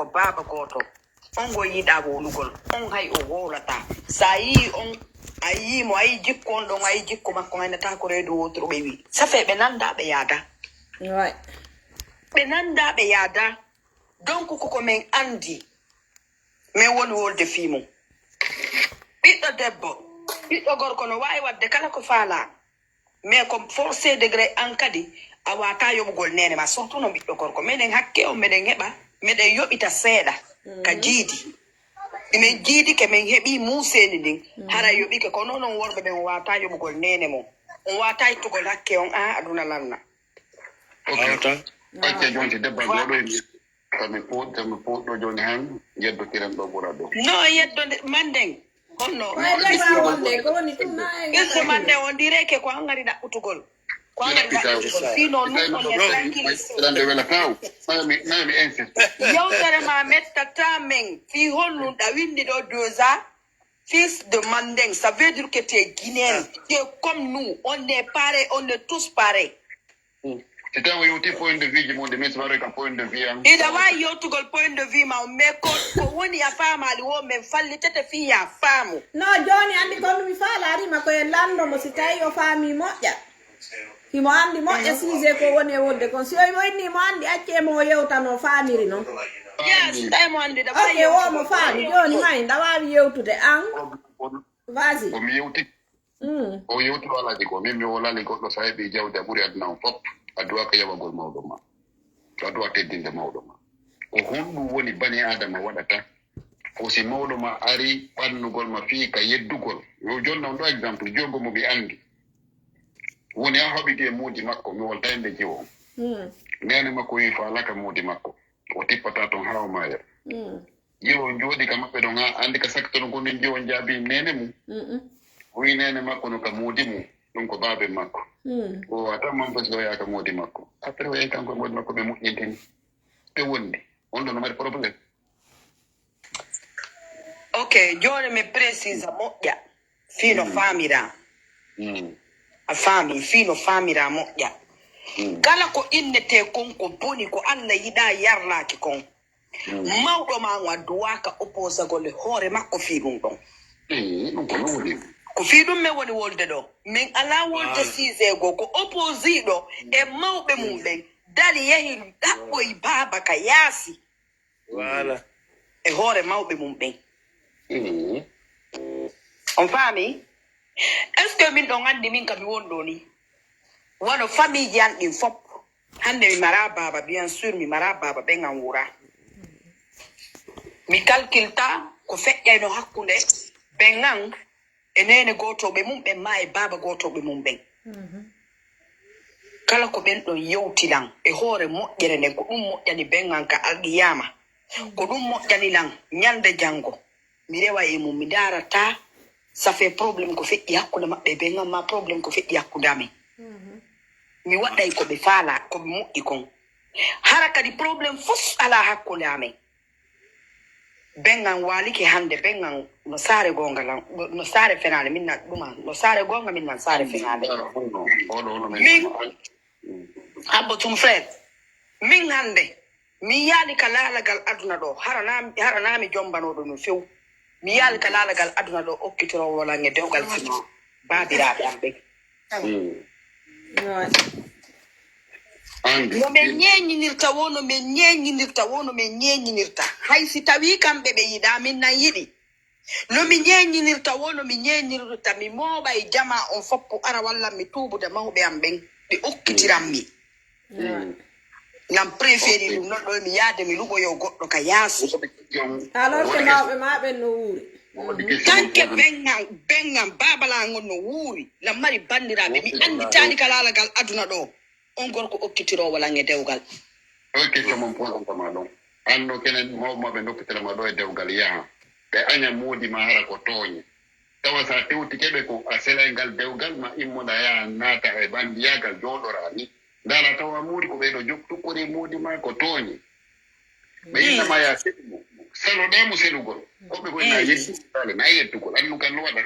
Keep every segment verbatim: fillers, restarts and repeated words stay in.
baaba gooto. On ngo yiɗaa wowlugol, on hay o wowlataa. So a yii on, a yii mo, a yii jikku on ɗon, a yii jikku makko, ngaynata ko reedu wooturu ɓe wii. Ça fait ɓe nanndaa ɓe yaadaa. Ouais. Ɓe nanndaa ɓe yaadaa. Donc koko men anndi, men woni wolde fii mum. Ɓiɗɗo debbo, ɓiɗɗo gorko no waawi waɗde kala ko faalaa. Mais comme forcé degré an kadi, a waawataa yoɓugol neene ma, surtout no ɓiɗɗo gorko. Meɗen hakke on, meɗen heɓa, meɗen yoɓita seeɗa ka jiidi. Ɗi men jiidi ke men heɓi muuseeni ndin, hara yoɓike. Kono non worɓe ɓen, on waawataa yoɓugol neene mon. On waawataa ittugol hakke on, aa, aduna lanna. Ok. Acca jonti debbo jooɗo e mi. Tami po tami po ɗo joni han yeddotiren ɗo ɓura ɗo. No yeddode manden. Honno? Koye debbo wonde ko woni tun na en Ɓesde manden on direke ko an ngari ɗaɓɓutugol. Ko an ngari ɗaɓɓutugol. Sinon nun on est tranquille. Tirande wela taw. Nami nami insiste. Yewtere ma mettata men. Fii honɗun ɗa winndi ɗo deux ans. Fils de Mandeng, ça veut dire que tu es guinéen. Tu es comme nous. On est pareil, on est tous pareils. Si tawi o yewti point de vue ji mum, de min si waɗoy kam point de vue am. Hiɗa waawi yewtugol point de vue ma, mais ko ko woni a faamaali wo, men fallitete fii ya faamu. No jooni anndi kon mi faalaari ma ko e lanndo mo si tawi o faami moƴƴa. Himo anndi moƴƴa sujet ko woni e wonde kon. Si o mo inni mo anndi acce mo o yewta no faamiri non. Yes, tawi mo anndi ɗa Ok, waawi wo mo yewtugol. faami. Jooni may ɗa waawi yewtude an. Vas-y. Ko mi yewti Mm. o yewti o alaaji ko min mi wolali goɗɗo so a heɓi jawdi a ɓuri aduna on fof. A duwaka yawagol mawɗo ma. A duwa teddinde mawɗo ma. Ko honɗum woni bani adama waɗata? Ko si mawɗo ma ari ɓannugol ma fii ka yeddugol. Yo jonna on ɗo exemple jogo mo mi anndi. Woni a hoɓidi e muudi makko mi wolta hende jiwo. Mm. Nene makko wi faalaka muudi makko. O tippata ton haa o maaya. Mm. Jiwo on jooɗi ka maɓɓe ɗon haa anndi ka saktono ko min jiwo on jaabi nene mum. Mm-mm. O wi nene makko no ka muudi mum. Ɗum ko baabe makko. Mm. O wata mampes ɗo yaaka muudi makko. Après o yehi kanko e muudi makko ɓe moƴƴintini. Ɓe wondi. On ɗo no mari problème. Ok, jooni mi précise moƴƴa. Fii no faamira. Mm. A faami, fii no faamira moƴƴa. Mm. Kala ko innetee kon ko boni, ko Alla yiɗaa yarlaaki kon. Mm. Mawɗo ma on a duwaaka opposagol e hoore makko fii ɗum ɗon. Eh, ɗum ko no woni. Ko fii ɗum men woni wolde ɗo. Min alaa wolde siise goo, ko opposiiɗo e mawɓe mum ɓen. Dari yehi ɗaɓɓoyi baaba ka yaasi. Voilà. E hoore mawɓe mum ɓen. Eh, On faami? Est-ce que min ɗon anndi min ka mi woni ɗo ni? Wano famille ji an ɗin fop. Hannde mi mara baaba, bien sûr mi mara baaba, ɓen an wura. Mi calculta ko feƴƴayno hakkunde ɓen an e neene gootooɓe mum ɓen maa e baaba gootooɓe mum ɓen. Kala ko ɓen ɗon yewti lan e hoore moƴƴere nden, ko ɗum moƴƴani ɓen an ka alqiyaama. Ko ɗum moƴƴani lan ñande janngo. Mi rewa e mum, mi ndaara ta ça fait problème ko feƴƴi hakkunde maɓɓe e ɓen an maa problème ko feƴƴi hakkunde amen. Mi waɗay ko ɓe faala, ko ɓe moƴƴi kon. Hara kadi problème fof alaa hakkunde amen. Ɓen an waalike hannde, ɓen an no saare goonga lan, no saare fenaande, min nan ɗum an, no saare goonga, min nan saare fenaande. Oɗo, oɗo, oɗo, Min, Abbo tum frère, min hannde, mi yaali ka laalagal aduna ɗo, hara na, hara na mi jombanooɗo no few. Mi yaali ka laalagal aduna ɗo, okkitoroowo lan e dewgal sima, baabiraaɓe am ɓen. Ouais. Anndi. No min ñeeñinirta wo, no min ñeeñinirta wo, no min ñeeñinirta. Hay si tawii kamɓe ɓe yiɗaa, min nan yiɗi. No mi ñeeñinirta wo, no mi ñeeñinirta, mi mooɓa e jamaa on foppu ara wallan mi tuubude mawɓe am ɓen, ɓe okkitiran mi. Ouais. Nan préféri ɗum non ɗo mi yaade mi luɓoyo goɗɗo ka yaasi. Alors que mawɓe ma ɓen no wuuri. Tanke ɓen an, ɓen an, baabala ngon no wuuri. Nan mari banndiraaɓe, mi annditaani ka laalagal aduna ɗo. On gorko okkitiroowo lan e dewgal. Oy question mon point on kama ɗon. Anno kenen mawɓe maɓɓe dokkitira ma ɗo e dewgal yaha. Ɓe aña moodi ma hara ko tooñe. Tawa sa tewtike ɓe ko a selay ngal dewgal ma immoɗa yaha naata e ɓandiyagal jooɗora ni. Ndaara tawa moodi ko ɓeɗo jok tukkori moodi ma ko tooñe. Ɓe innama ya selu. Saloɗa mo selugol. Koɓe ko na yettu. Na yettugol. Annu kan no waɗa.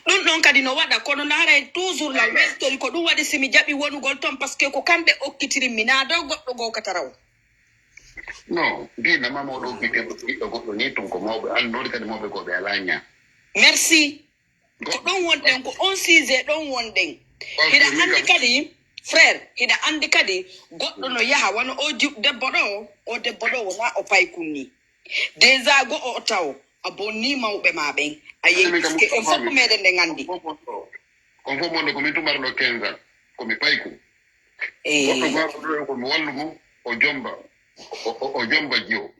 Ɗum ɗon kadi no waɗa, kono ndaara en toujours la weltori ko ɗum waɗi si mi jaɓi wonugol toon, parce que ko kamɓe okkitirin mi, naa dow goɗɗo goo ka taraw. Non, dina mama oɗo ɓiɗɗo goɗɗo ni tun ko mawɓe, an noon kadi mawɓe ko ɓe alaa ñaa. Merci. Ko ɗon wonɗen, ko on sujet ɗon wonɗen. Hiɗa anndi kadi, frère, hiɗa anndi kadi goɗɗo no yaha wano o debbo ɗo, o debbo ɗo wona o paykun ni. Déjà go'o o tawo a bonni mawɓe ma ɓen. A yehi, parce que en fof ko meɗen ɗen anndi. On fof mon ɗo ko min tumarɗo quinze ans, ko mi payku. Goɗɗo goto ɗo ko mi wallu mo, o jomba, o jomba jiyo.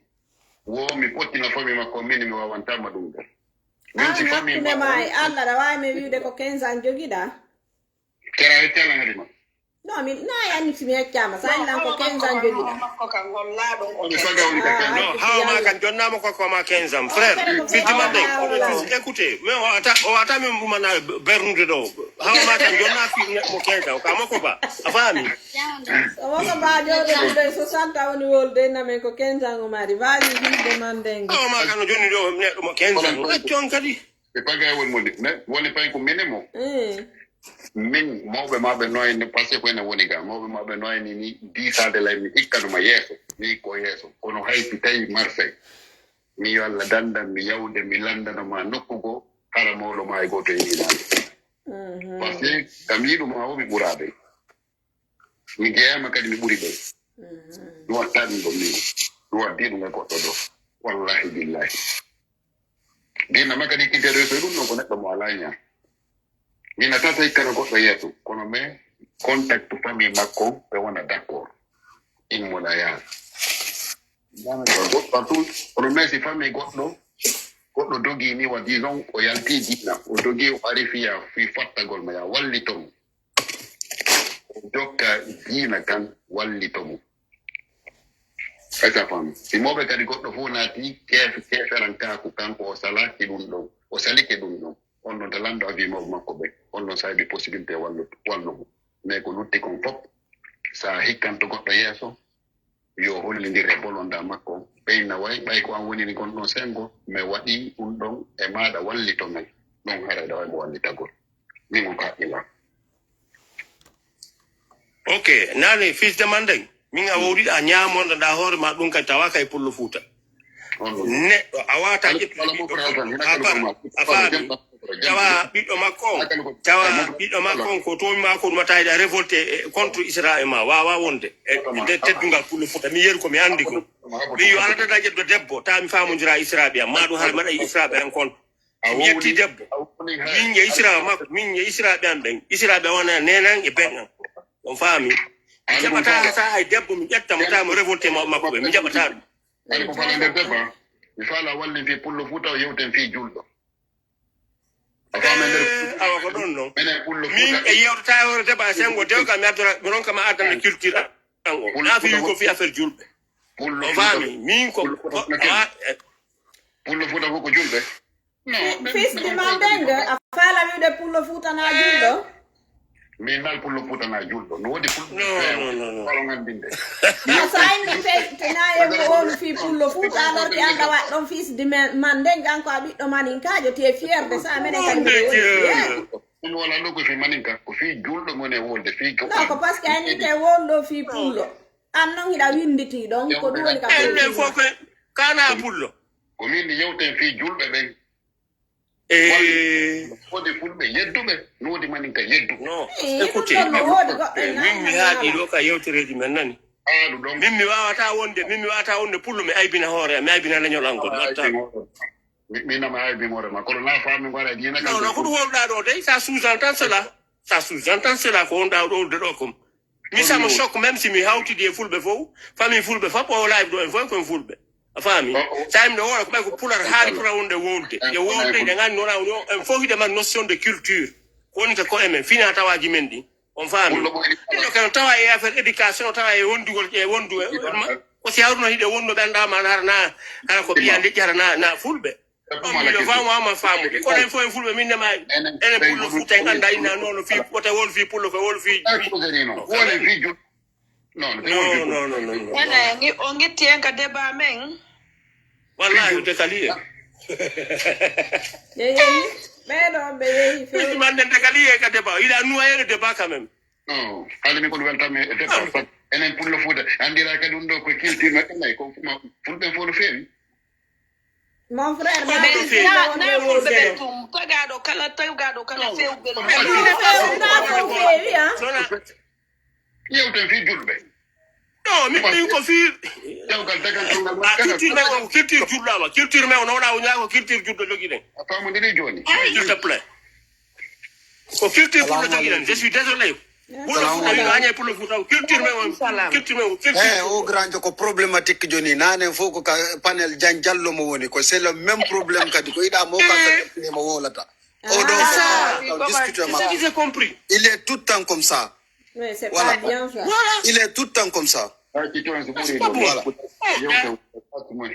Wo mi pottina famille makko, min mi wawantama ɗum ɗo. Min si famille ma e Allah, ɗa wawi mi wiwde ko quinze ans jogiɗa? Kera e cala ngadi ma. Non, mi na yani si mi accama sa lan ko quinze ans jogiɗa. Makko kan gollaɗo o quinze. Saga woni ka kan. Non, hawa ma kan jonnama ko ko ma quinze ans. Frère, fiddi man de, on est tous écoutés. Mais o ata o ata min bumana bernude ɗo. Hawa ma kan jonna fi mo quinze ans, ka mako ba. A fami? Woko ba joɗo ɗum ɗo soixante woni wolde namen ko quinze ans o mari. Vaji fidde man dengo. Hawa ma kan jonni ɗo neɗɗo mo quinze ans. Accon kadi. Ɓe pagay woni moni. Woni pay ko mene mo. Min mawɓe maɓe noyni, parce que ko enen woni ga, mawɓe maɓe noyni ni diisaade lay mi ikkanuma yeeso, mi ikko yeeso. Kono hay si tawi Marseille, mi yo Allah dandan mi yawde, mi lanndano ma nokku goo, hara mawɗo ma e gooto e yinaade. Parce que kam yiɗuma o mi ɓuraade. Mi jeyaama kadi mi ɓuri ɓe. Ɗum watta ɗum ɗo min. Ɗum waddi ɗum e goɗɗo ɗo. Wallahi billahi. Dina ma kadi kinte reso ɗum ɗon ko neɗɗo mo alaa ñaa. Min a tata ikkana goɗɗo yeeso kono mais contact famille makko ɓe wona d'accord. Immona yaha. Partout kono mais si famille goɗɗo goɗɗo dogi ni wa disons o yalti diina o dogi o ari fiya fi fattagol ma ya wallito mo. Jokka diina kan wallito mo. Esa fam si mawɓe kadi goɗɗo fof naati keef keeferankaaku kanko o salaki ɗum ɗon o salike ɗum ɗon on ɗon ta lanndo abi mawɓe makko ɓe on ɗon sahibi possibilité wallu wallugo mais ko lutti kon fof sa hikkanto goɗɗo yeeso yo hollindir e bolonda makko ɓeyna way ɓay ko an wonini gonɗon sengo mi waɗi ɗum ɗon e maɗa wallito men ɗon haray ɗa way mo wallitagol min on ko haqqilla. Ok, nani fils de Mandeng, min a wowliɗa ñamonda nda hoore ma ɗum kay tawa kay pullo fuuta. Neɗɗo a wata ƴettude ɓiɗɗo a faami tawa ɓiɗɗo makko on tawa ɓiɗɗo makko on ko tomi ma ko ɗum a tawiɗa révolté contre Israël ma wawa wonde e nder teddungal pullo fuuta mi yeru ko mi andi ko. Ɓe yo ala dada ƴetto debbo tawa mi famodira Israël ɓiyam ma ɗum hara mi waɗa Israël ɓiyam kon. Mi yetti debbo min e isra makko min e isra ɓe am ɓen isra ɓe wona nenan e ben am on faami. Mi jaɓata hata hay debbo mi ƴetta mo tawa mo révolté mawɓe makko ɓe mi jaɓata ɗum. Ani ko fala nder debba mi fala wallen fi pullo fuuta o yewten fi julɗo. Awa ko ɗon non min e yewtata hoore deba e sengo dewka mi addora mi ronka ma addana culture an o na fi ko fi affaire julɓe. On faami min ko pullo fuuta fof ko julɓe. Fisdi ma ndenge a faala wiwde pullo fuutana julɗo. Min nal pullo fuutana julɗo no wodi fulɓe feewa wala ngandinde. Sa inni tena e mo on fii pullo fuuta alarki anda waɗ ɗon fisdi ma ndenge an ko a ɓiɗɗo maninkajo te fierde sa menen kadi. Min wala ɗo ko fi maninka ko fi julɗo mon e wolde fi ko. Non ko parce que a inni te wonɗo fii pullo. An non hiɗa winditi ɗon ko ɗum woni ka enen fof ko kana pullo. Ko min yewten fii julɓe ɓen. Eh, Wodi fulɓe yedduɓe no wodi maninka yeddu. Non, écoutez, min mi haaɗi ɗo ka yewtereeji men nani. Min mi wawata wonde min mi wawata wonde pullo mi aybina hoore mi aybina leñol an ngol watta. Minama aybi more ma kono na fami ngora dina kan. Non non ko ɗum wonɗa ɗo dey ça sous-entend cela. Ça sous-entend cela ko wonɗa ɗo de ɗo kom. Mi sama choc même si mi hawtidi e fulɓe fof famille fulɓe fof o live ɗo en fof koye fulɓe. A faami? Tawi miɗo woola ko ɓay ko pular haali pular wonde wowlde e wowlde ɗe ngandi wona woni en fof hiɗe mari notion de culture ko woni to koye men fina tawaji men ɗi. On faami? Ɗiɗo kano tawa e affaire éducation tawa e wondugol e wondu e ma ko si hawruno hiɗe wonno ɓe annda ma hara na hara ko ɓiya leƴƴi hara na na fulɓe. Ɗum miɗo faamu ama faamude kono en fof en fulɓe min nema enen pullo fuuta en annda inna nono fii wota wol fii pullo ko wol fii. Woni fii jul. Non, non, non, non. Wona o ngitti en ka débat men. Wallahi de kaliye. Yeyi ɓeɗo ɓe yeyi fe. Ɓe mande de kaliye ka débat il a noyé le débat quand même. Non, hali mi kono weltami e débat. Enen pullo Fuuta, anndira kadi ɗum ɗo ko culture maɓɓe nayi, ko ma-, fulɓe fof no feewi. Mon frère, Mais na fulɓe ɓe tum tagaɗo kala tagaɗo kala fewɓe no Yewten fii julɓe. Non, min min ko fii Dewgal dagantongal a culture men on culture julɗo awa culture men o nawna o ñaako culture julɗo jogiɗen. A faamodiri jooni. S'il te plaît. Ko culture pullo jogiɗen. Je suis désolé. Pullo futa wi aña pullo futa culture men on culture men on culture. Eh, o grand ko problématique joni nanen fof ko ka panel Jan Jallo mo woni ko c'est le même problème kadi ko yiɗa mo ka mo wolata. O ɗo on discute C'est ça ma. Que j'ai compris. Il est tout le temps comme ça. Mais c'est Voilà. Pas bien ça. Voilà. Il est tout le temps comme ça. Haa ci toon so ɓuri Pas ɗum bon. Voilà. Yewten ko ɗum.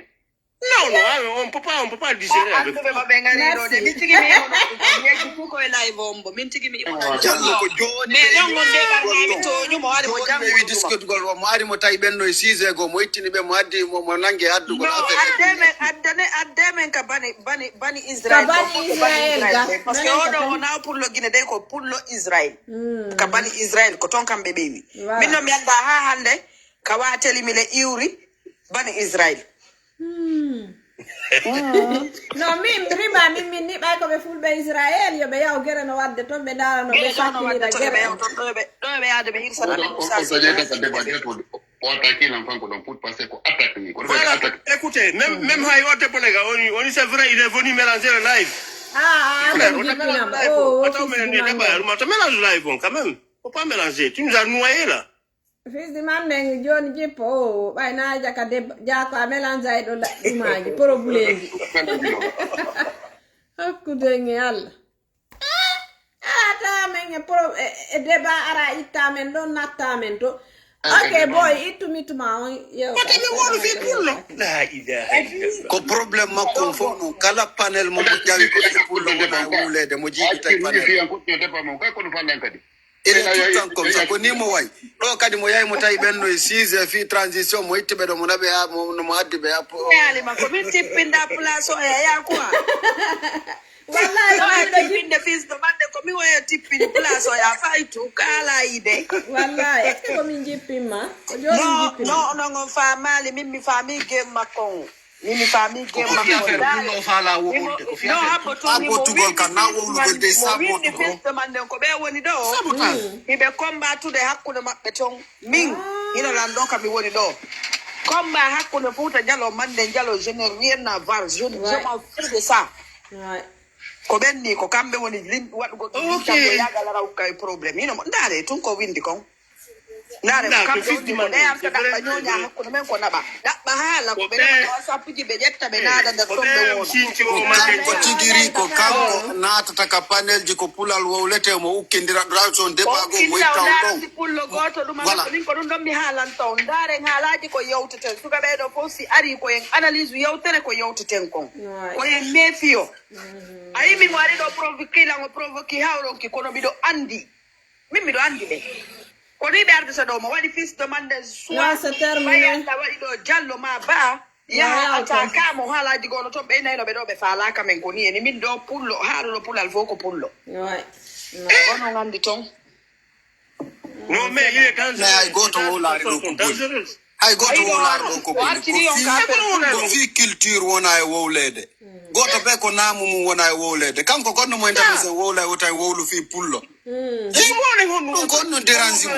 Non, non, on peut pas, on peut pas digérer avec. Anduɓe mo ɓe ngari ɗo de min tigi mi imo ɗum yeji fof koye live on bo min tigi mi imo ɗum Jallo ko joni mais ɗon on nde ɓarnami toñumo waɗi mo ɓe wi jannguɗuma discute gol mo ari mo tawi ɓenno e six e go mo ittini ɓe mo addi mo mo nangue addugol non affaire. Adde men addane adde men ka bani bani bani Israël Ka bani Israël ga. Parce que oɗo wona pullo Guinée de ko pullo Israël ka bani Israël ko toon kamɓe ɓeyni Voilà. Min no mi annda ha hannde ka wateli mile iwri bani Israël Hmm. No min rima min min niɓay ko ɓe fulɓe Israël yo ɓe yaw gere no wadde toon ɓe ndaara no ɓe sakkilira gere. Ɗo ɓe yaade ɓe hirsana ɓe On dañata ka débat de tout. O attaque lan fanko ɗon pour passer ko attaque ni. Ko ɗum Voilà, attaque. Écoutez, même, même Hayo Tepolega, on, on c'est vrai, il est venu mélanger le live. Ah, ah, Frère, ɗum on a jippinama. live. Oh, Attends, fils mais du il n'est Mandeng. pas, on mélange live, on, quand même. Faut pas mélanger. Tu nous as noyé là. Fils du Mandeng joni jippo o ɓay na jaka debbo jako a mélange ay ɗo laɗɗumaji problème ji. Hakkude e Allah. Ah, tawa men e pro e, e débat ara itta men ɗon natta men to. Ok boy, ittu mittuma on yew. Wata mi wolu fi pullo. La ilaha illallah. Ko problème makko on fof noon kala panel mo mo jawi ko e pullo wona e wowlede mo jiiɗi tawi panel. Fiyan ko ɗum débat mo kay ko ɗum fallan kadi. Il est tout le temps comme ça ko ni mo wayi. Ɗo kadi mo yahi mo tawi ɓenno e six e fii transition mo itti ɓe ɗo mo naɓe ha mo no mo addi ɓe ha po- Alima ko min tippinda place o yaya quoi Wallahi ɗo ko e min ɗo jippi. Tippinde fils de Mandeng ko mi woya tippini place o ya fay tu kala ide Wallahi est-ce que ko min jippinma? Ko joni min non jippinma. Non onon on famali min mi fami game makko on min mi fami game makko on Ɗum o faalaa wowlude ko Non fiyata. habbo to Haa gootugol kam, na wowlugol dey mo sabote windi ko. Fils de Mandeng ko ɓe woni ɗo Sabotage. Hiɓe combat tude hakkunde maɓɓe ton min hino lan ɗo kam mi woni ɗo combat hakkunde Fuuta Jaloo Mandeng Jaloo je n'ai rien à voir je je m'en fous de ça Ouais. Ko ɓenni ko kamɓe woni lin waɗugol ɗum Ok. Lincam ko yaaga laraw kay problème hino mo ndaare tun ko windi kon ndaare Ndaa, ko ko kamɓe wonni fifty ko man, ɗeyan c'est kaɗa vrai, ɓa ñooña c'est vrai. Hakkunde men ko naɓa ɗaɓɓa haala ko Ko ɓe ɓe- naɓa wasappuji ɓe ƴetta ɓe naada nder Ko ton ɓe ɓe wooda sinci o Kanko tigi ri ko kanko naatata ka panelji ko pulal wowlete mo ukkindira ɗo so on o débat go kinta o woyta o ɗon. ndaarandi pullo gooto ɗum Voilà. Ko min ko ɗum ɗon mi haalanta on ndaaren haalaaji ko yewteten sukaaɓe ɗo fof si ari ko en analyse yewtere ko yewteten kon Ouais. Ko en mefiyo a yimi mo ari ɗo provoquer lan o provoquer hawronki kono miɗo andi min miɗo andi ɓe ko ni ɓe ardata ɗo mo waɗi fils de Mandeng Non, c'est terminé. Mayalla waɗi ɗo Jallo ma ba Yaha yaha o ton. Ataka mo haalaaji gono ton ɓe nayno ɓe ɗo ɓe faalaka men ko ni eni min ɗo pullo haaruɗo pulal fof ko pullo Ouais. Onon andi ton Non, mais il est dangereux. Mais hay gooto wowlaari ɗo ko boni. Hay gooto wowlaari ɗo ko boni. Ko fii- ko fii culture wona e wowleede. Gooto ɓe ko naamu mum wona e wowleede. Kanko gonno mo intervention wowla o tawi wowlu fii pullo. Ɗum ko on non dérange mo.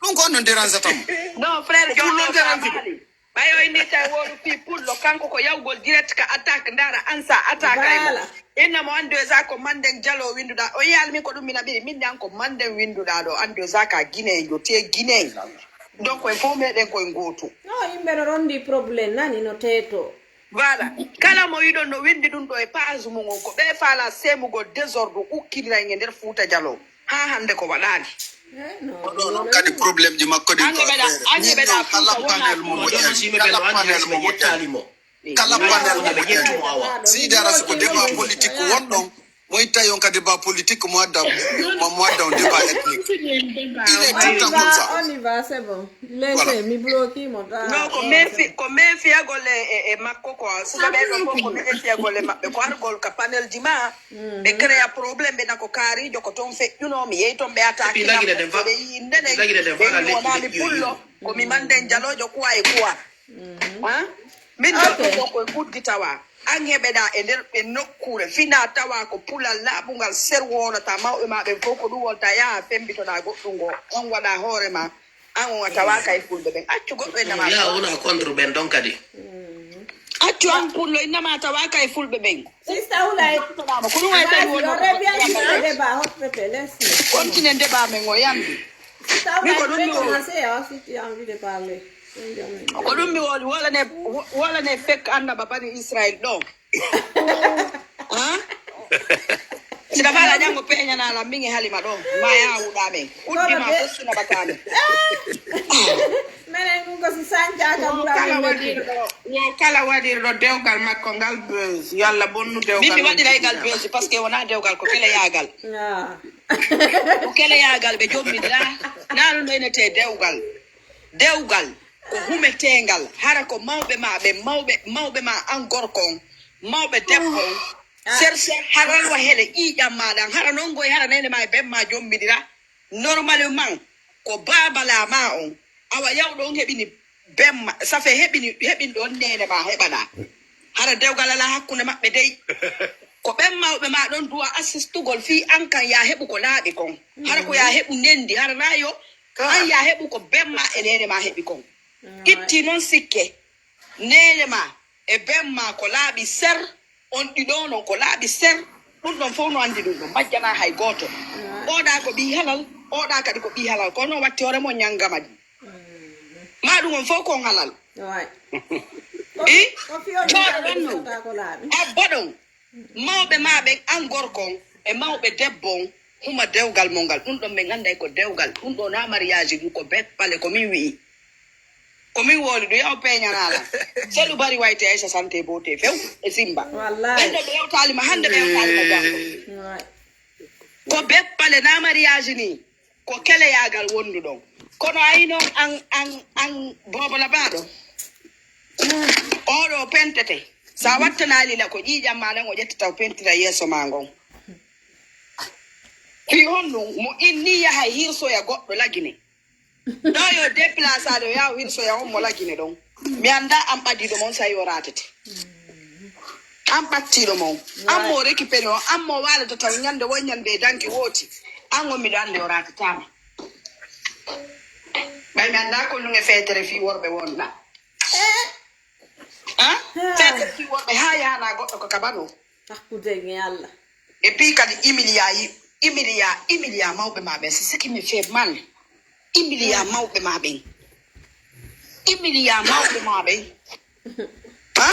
Ɗum ko on non dérange tamo. Non frère Ko pullo Jonno garanti Famali ɓayo innita e wowlu fii pullo kanko ko yawgol direct ka attaque ndaara ansa attaque ay mo Voilà. Inna mo andu esa ko Mandeng Jalo winduɗa o yiyali min ko ɗum mi naɓiri min ñan ko Mandeng winduɗa ɗo andu esa ka Guinéen jo te Guinéen donc en fof meɗen koye gootu No yimɓe no rondi problème nani no teeto. Voilà kala mo yiɗon no windi ɗum ɗo e page mum on ko ɓe faala semugol désordre ukkidira e nder Fuuta Jalo ha hande ko waɗaali Eh, no. Ko ɗo noon kadi problème ji makko ɗin ko affaire. Min ɗo kala panel mo moƴƴani. Kala panel mo moƴƴani. Kala panel mo moƴƴani. Si dara so ko débat politique won ɗon. Mo itta yon ka débat politique, mo adda, mo, mo adda on débat ethnique. Il est tout à fait ça. On y va, c'est bon. Laissez, mi bloqué mo. Ah, non, ko mefi, ko mefiyagol e, e, e makko quoi. Suka ɓe ɗo fof ko mefiyagol e maɓɓe. Ko argol ka panel ji ma. Ɓe créa problème ɓe nako kaarijo ko toon feƴƴuno. Mi yehi toon ɓe attaqué. Ɓe yi ndene ɓe yi wonaali pullo. Ko mi manden jalojo quoi et quoi. Hein? Min jooɗo ɗo koye ɓuddi tawa. An heɓeɗa e nder ɓe nokkuure fina tawa ko pulal laaɓungal ser wolata mawɓe ma ɓen fof ko ɗum wolta yaha fembitoɗa goɗɗum ngo on waɗa hoore ma an on a tawaka e fulɓe ɓen accu goɗɗo e nama. Ya wona contre ɓen ɗon kadi. Accu an pullo innama a tawaka e fulɓe ɓen. Sista Ulay. Ko ɗum ay tan woni. Continue débat men o yambi. Sista Ulay, commencez, hein, si tu as envie de parler. Ko ɗum mi woli wolane wolane fekk annaba bani Israël ɗo. Hein? Sina fala jango peñana la mingi halima ɗo. Ma ya wuɗa men. Uddi ma fof sina batani. Menen ɗum ko si sañjaka ɓura kala waɗirɗo wo kala waɗirɗo dewgal makko ngal buzz yalla bonnu dewgal. Min mi waɗiray ngal buzz parce que wona dewgal ko kele yagal. Ko kele yagal ɓe jommidira. Naɗum ɗo inete dewgal. Dewgal ko humetengal hara ko mawɓe ma ɓe mawɓe mawɓe ma an gorko on mawɓe debbo on serse haralwa hele ƴiiƴam maɗan hara non goy hara nene ma e bemma jommidira. Normalement ko babala ma on awa yawɗo on heɓini bemma safe heɓini heɓinɗo on nene ma heɓaɗa. Hara dewgal ala hakkunde maɓɓe dey. Ko ɓen mawɓe ma ɗon duwa assistugol fii an kan ya heɓu ko laaɓi kon. Hara ko ya heɓu nendi hara na yo an ya heɓu ko bemma e nene ma heɓi kon. Itti non sikke nene ma e bemma ko laaɓi ser. On ɗiɗo non ko laaɓi ser. Ɗum ɗon fof no andi ɗum ɗo majjana hay gooto. Oɗa ko ɓii halal oɗa kadi ko ɓii halal kono watti hoore mo ñangama ɗi. Ma ɗum on fof kon halal. I jooɗo ɗon non abbo ɗon. Mawɓe ma ɓen an gorko on e mawɓe debbo on huma dewgal mon ngal ɗum ɗon min anday ko dewgal ɗum ɗo na mariage ɗum ko beppale ko min wi'i. Ko min woli ɗum yaw peñanala. Seɗu bari wayti aysa sante bote few e simba. Ɓen ɗo ɓe yewtalima hande ɓe yewtalima jango. Ko beppale na mariage ni. Ko keleyagal wonduɗon kono ay noon an an an boobo labaɗo. Oɗo pentete sa wattanali la ko ƴiiƴam ma ɗan o ƴettata o pentira yeeso ma ngon. Fi honɗum mo inni yahay hirsoya goɗɗo lagine ɗo yo déplacade o yaw hirsoya on mo lagine ɗon. Mi annda an ɓadiɗo mon sa yo ratete. An ɓattiɗo mon an mo récupéré o an mo walata taw ñande wo ñande e danki wooti. An on miɗo anndi o ratatama. Ɓay mi annda ko lunge fetere fii worɓe wonɗa. An fetere fii worɓe haa yahana goɗɗo ko kabano. Hakkude e Allah. Et puis kadi imilia yi imilia imilia mawɓe ma ɓen c'est ce qui me fait mal. Imilia mawɓe ma ɓen. Imilia mawɓe ma ɓen. Ha?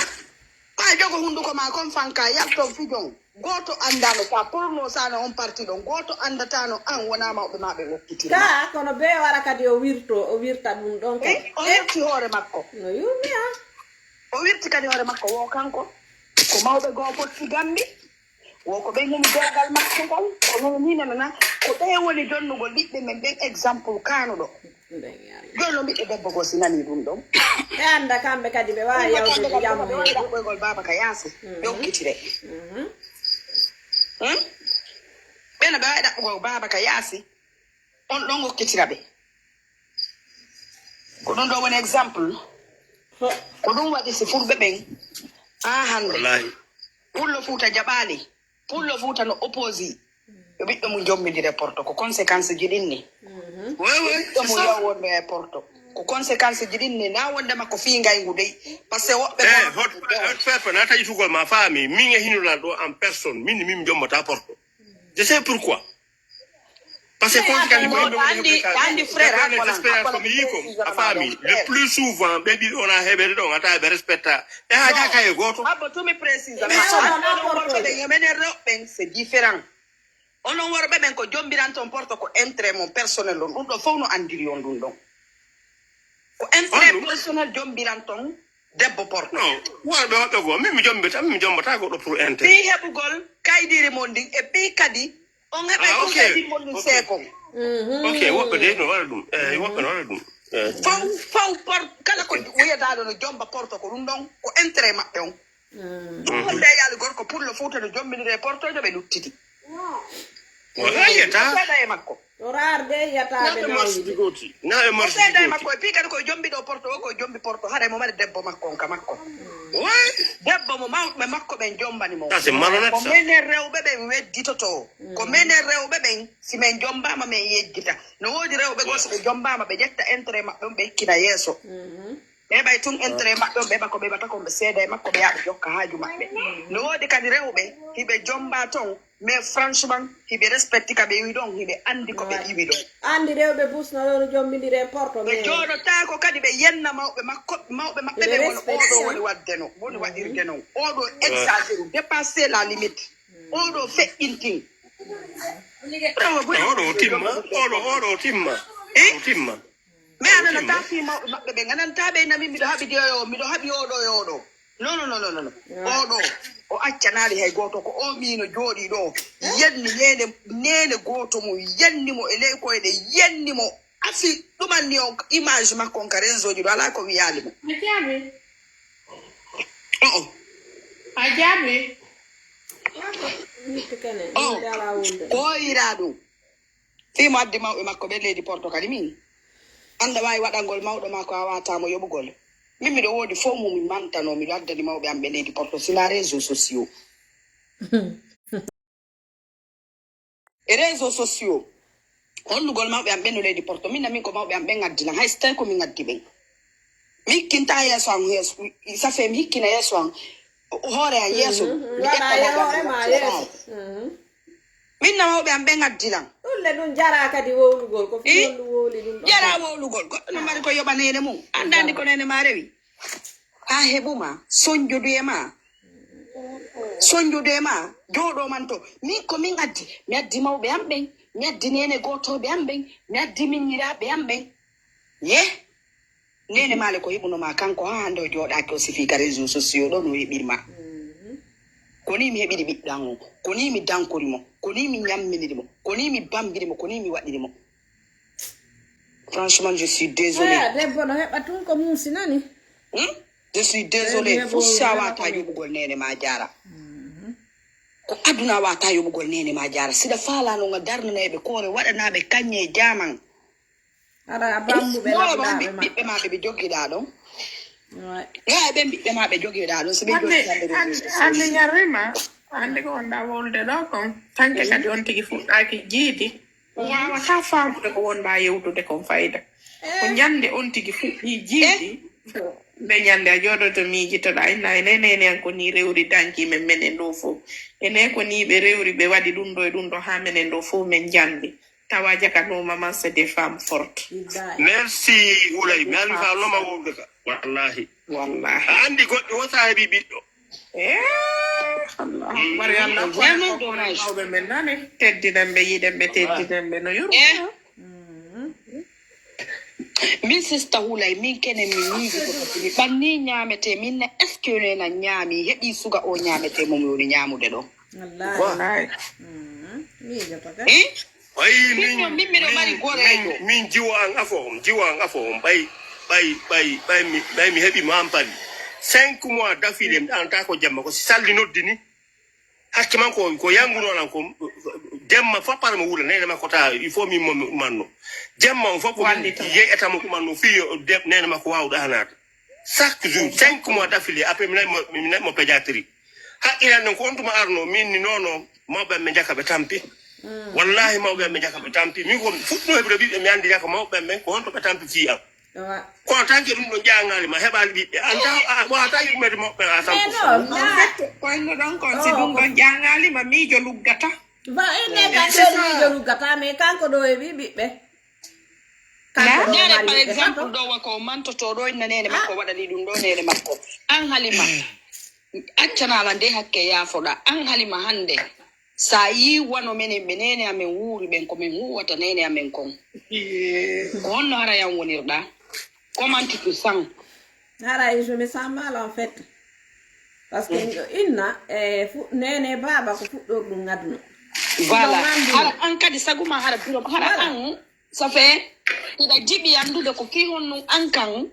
Ma jogo hunduko ma kon fanka yalton fijon. Goto andano sa porno sano on parti ɗon goto andatano an wona mawɓe ma ɓe wokkitiri. Ka kono be wara kadi o wirto o wirta ɗum ɗon kadi. O wirti hoore makko. No yurmi ha. O wirti kadi hoore makko wo kanko ko mawɓe goo potti gambi. Wo ko ɓen humi dewgal makko ngal ko noon ni nanana ko ɓe woni jonnugol ɓiɓɓe men ɓen exemple kaanuɗo. Jooni noon ɓiɗɗo debbo goo si nanii ɗum ɗon. Ɓe annda kamɓe kadi ɓe waawi yawtude jam. Ɓe waɗa ɗaɓɓoygol baaba ka yaasi ɓe okkitire. Ɓe no ɓe wawi ɗaɓɓugol baaba ka yaasi on ɗon okkitira ɓe. Ko ɗum ɗo woni exemple. Ko ɗum waɗi si fulɓe ɓen haa hannde. Pullo Fuuta jaɓaali. Pullo Fuuta no opposé. Yo ɓiɗɗo mum jommidire porto ko conséquence ji ɗin ni. Ɓiɗɗo mum yaw wonno e porto ko conséquence ji ɗin ni na wonde makko fii ngayngu dey. Parce que woɓɓe hot fefe nata yitugol ma faami min e hinulan ɗo en personne min min jommata porto. Je sais pourquoi. Parce que kon kadi ko yimɓe woni andi frère expérience ko mi yii ko a faami le plus souvent ɓe ɗiɗo wona heɓede ɗon ata ɓe respecta ɓe haajaka e gooto. Abba tumi précisément. Menen rewɓen c'est différent. Onon worɓe ɓen ko jombiranton porto ko intérêt mon personnel on ɗum ɗo fof no andiri on ɗum ɗon. Ko intérêt personnel jombiranton debbo porno. Non, worɓe woɓɓe goo, min mi jombita, min mi jombata goɗɗo pour intérêt. Fii heɓugol Kaydiri mon ndin, e ɓii kadi, on heɓay Ah, ok. Kaydiri mon ndin Ok. seekon. Ok, woɓɓe de no waɗa ɗum. Eh, woɓɓe no waɗa ɗum. Eh, Faw, faw, por, kala ko wiyataaɗo no jomba porto ko ɗum ɗon, ko intérêt maɓɓe on. Ɗum ko ndeyaali gorko pullo Fuuta no jombinire portojo ɓe luttidi. Wala yiyata. Seeɗa e makko. O raar de yiyataaɓe Naɓe nawide. Marsi Goti. Naɓe O Marsi seeɗa e Goti. makko e pii kadi koye jombi ɗo porto o koye jombi porto haray mo mari debbo makko on ka makko. Ouais. Debbo mo mawɓe makko ɓen jombani mo. Ça, c'est malhonnête, Ko ça. menen rewɓe ɓen wedditoto. Ko menen rewɓe ɓen si men jombama men yejjita. No woodi rewɓe goo si ɓe jombama ɓe ƴetta intérêt maɓɓe on ɓe ekkina yeeso. Ɓe heɓay tun intérêt maɓɓe on ɓe heɓa ko ɓe heɓata kon ɓe seeda e makko ɓe yaha ɓe jokka haaju maɓɓe. No woodi kadi rewɓe hiɓe jomba ton mais franchement hiɓe respecti ka ɓe iwi ɗon hiɓe andi ko ɓe iwi ɗon. Andi rewɓe busno ɗo no jombindire porto Ɓe mais jooɗotaako kadi ɓe yenna mawɓe makko mawɓe maɓɓe Ɓe ɓe woni respecti oɗo ça. Woni waɗde no woni waɗirde non oɗo exagérer dépasser la limite. Oɗo feƴƴintin. Oɗo o timma. Oɗo oɗo o timma. O timma. Mais a nanata fii mawɓe maɓɓe ɓe gananta ɓe nami miɗo haɓi ɗiyo yo miɗo haɓi oɗo e oɗo. Non non non non non. Oɗo o accanaali hay gooto ko o miino jooɗi ɗo. Yenni nene nene gooto mum yenni mo e ley koyɗe yenni mo. Asi ɗumanni on image makko on ka réseau ji ɗo alaa ko wiyaali mo. A jaabi. Oo. A jaabi. Yittu kene Oo. Yimɓe ala wonde. Ko yiraa ɗum. Fii mo addi mawɓe makko ɓe leydi Porto kadi min. Annda waawi waɗangol mawɗo maa ko a waata mo yoɓugol. Min miɗo woodi fof mo mi mantanoo miɗo addani mawɓe am ɓe leydi Porto sila réseau sociaux. E réseau sociaux. Honnugol mawɓe am ɓen no leydi Porto min na min ko mawɓe am ɓen addi lan hay so tawi ko min addi ɓen. Mi hikkinta yeeso am yeeso ça fait mi hikkina yeeso am hoore am yeeso mi ƴetta mawɓe am ɓe natti yeeso. Min na mawɓe am ɓe ngaddi lan. Ɗum le ɗum jaraa kadi wowlugol ko I fii holɗum wowli ɗum ɗo. Jaraa wowlugol goɗɗo no mari ko yoɓa neene mum anndandi ko neene ma rewi. Haa heɓu ma soñjodu e ma soñjodu e ma jooɗo man to min ko min addi mi addi mawɓe am ɓen mi addi neene gootooɓe am ɓen mi addi miññiraaɓe am ɓen ye. Nene maale ko heɓuno ma kanko ha hande o jooɗaki o sifi ka réseau sociaux ɗo no heɓir ma. Ko ni mi heɓiri ɓiɓɓe an o, ko ni mi dankori mo, ko ni mi ñamminiri mo, ko ni mi bambiri mo, ko ni mi waɗiri mo. Franchement je suis désolé. Aya debbo no heɓa tun ko muusi nani. Hmm? Je suis désolé. Fusi a wata yoɓugol nene ma jara. Ko aduna wata yoɓugol nene ma jara. Sida fala no nga darnana ɓe kore waɗanaɓe kanye jaman. Ara bambuɓe Noy labɗaɓe ma. Ɓiɓɓe maɓɓe ɓe jogiɗa ɗon. Ouais. Noy ɓen ɓiɓɓe maɓɓe jogiɗa ɗon so ɓe Hande jogi hande hande hande ñarrima hande ko wonɗa wolde ɗo kon tanke kadi on tigi fuɗɗaki jiidi o wawata famude ko wonɗa yewtude kon fayida ko ñande on tigi fuɗɗi jiidi nde ñande a jooɗoto miijitoɗa inna ene nene an ko ni rewri danki men menen ɗo fof ene ko ni ɓe rewri ɓe waɗi ɗum ɗo e ɗum ɗo ha menen ɗo fof men jambi tawa jakanoma man c'est des femmes fortes Billahi. Merci Houlay. Mi alwi fa loma wowde ka. Wallahi. Wallahi. A andi goɗɗo o sa heɓi ɓiɗɗo. Eh, Allahu akbar, ya Allah. Vraiment dommage. Mawɓe men nane teddinen ɓe yiɗen ɓe teddinen ɓe no yurmo. Eh? Min sista Houlay min kene mi miiji ko kasi mi ɓanni ñaamete min na est ce que nena ñaami heɓi suga o ñaamete mo mi woni ñaamude ɗo. Wallahi. Wallahi. Miijoto ka. Eh? Ayi Min min noon min miɗo mari goreejo. Min jiwo an afo on jiwo an afo on ɓay ɓay ɓay ɓay mi ɓay mi heɓi mampali cinq mois d'affilé mi ɗanata ko jamma ko si salli noddini hakke man ko ko yangunolan ko jemma foppata mo wuula nene makko ta il faut min mo manno jemma on fof ko min Wallita. Yeyata mo ɗumanno fi nene makko wawɗa hanata chaque jour cinq mois d'affilé après mi nayi mo mi nayi mo pédiatrie haqqilani noon ko on tuma arno min ni nono mawɓe am ɓe jaka ɓe tampi wallahi mawɓe am ɓe jaka ɓe tampi min ko fuɗɗo heɓude ɓiɓɓe mi andi jaka mawɓe am ɓen ko honto ɓe tampi fi am Wa. kono tanke ɗum ɗo jangali ma heɓali ɓiɓɓe anta a wata yummede mawɓe a Mais tampo non, En fait, koyno ɗon kon si ɗum ɗon jangalima miijo luggata. Ba ene ka ɗon miijo luggata mais kanko ɗo e wi ɓiɓɓe. Kanko ɗo Nene mari par ɓiɓɓe exemple kanko. Ɗo wa ko mantoto ɗo inna nene makko waɗani ɗum ɗo nene makko. An Halima accanala nde hakke yaafoɗa an Halima hande sa yi wano menen ɓe nene amen wuuri ɓen ko min huwata nene amen kon. Ko honno hara yan wonirɗa? Comment tu te sens? Ara je me sens mal en fait. Parce que inna e fu- nene baba ko fuɗɗor ɗum aduna. Voilà. Hara an kadi saguma hara biro hara an. Ça fait hiɗa jiɓi anndude ko ki honno an kan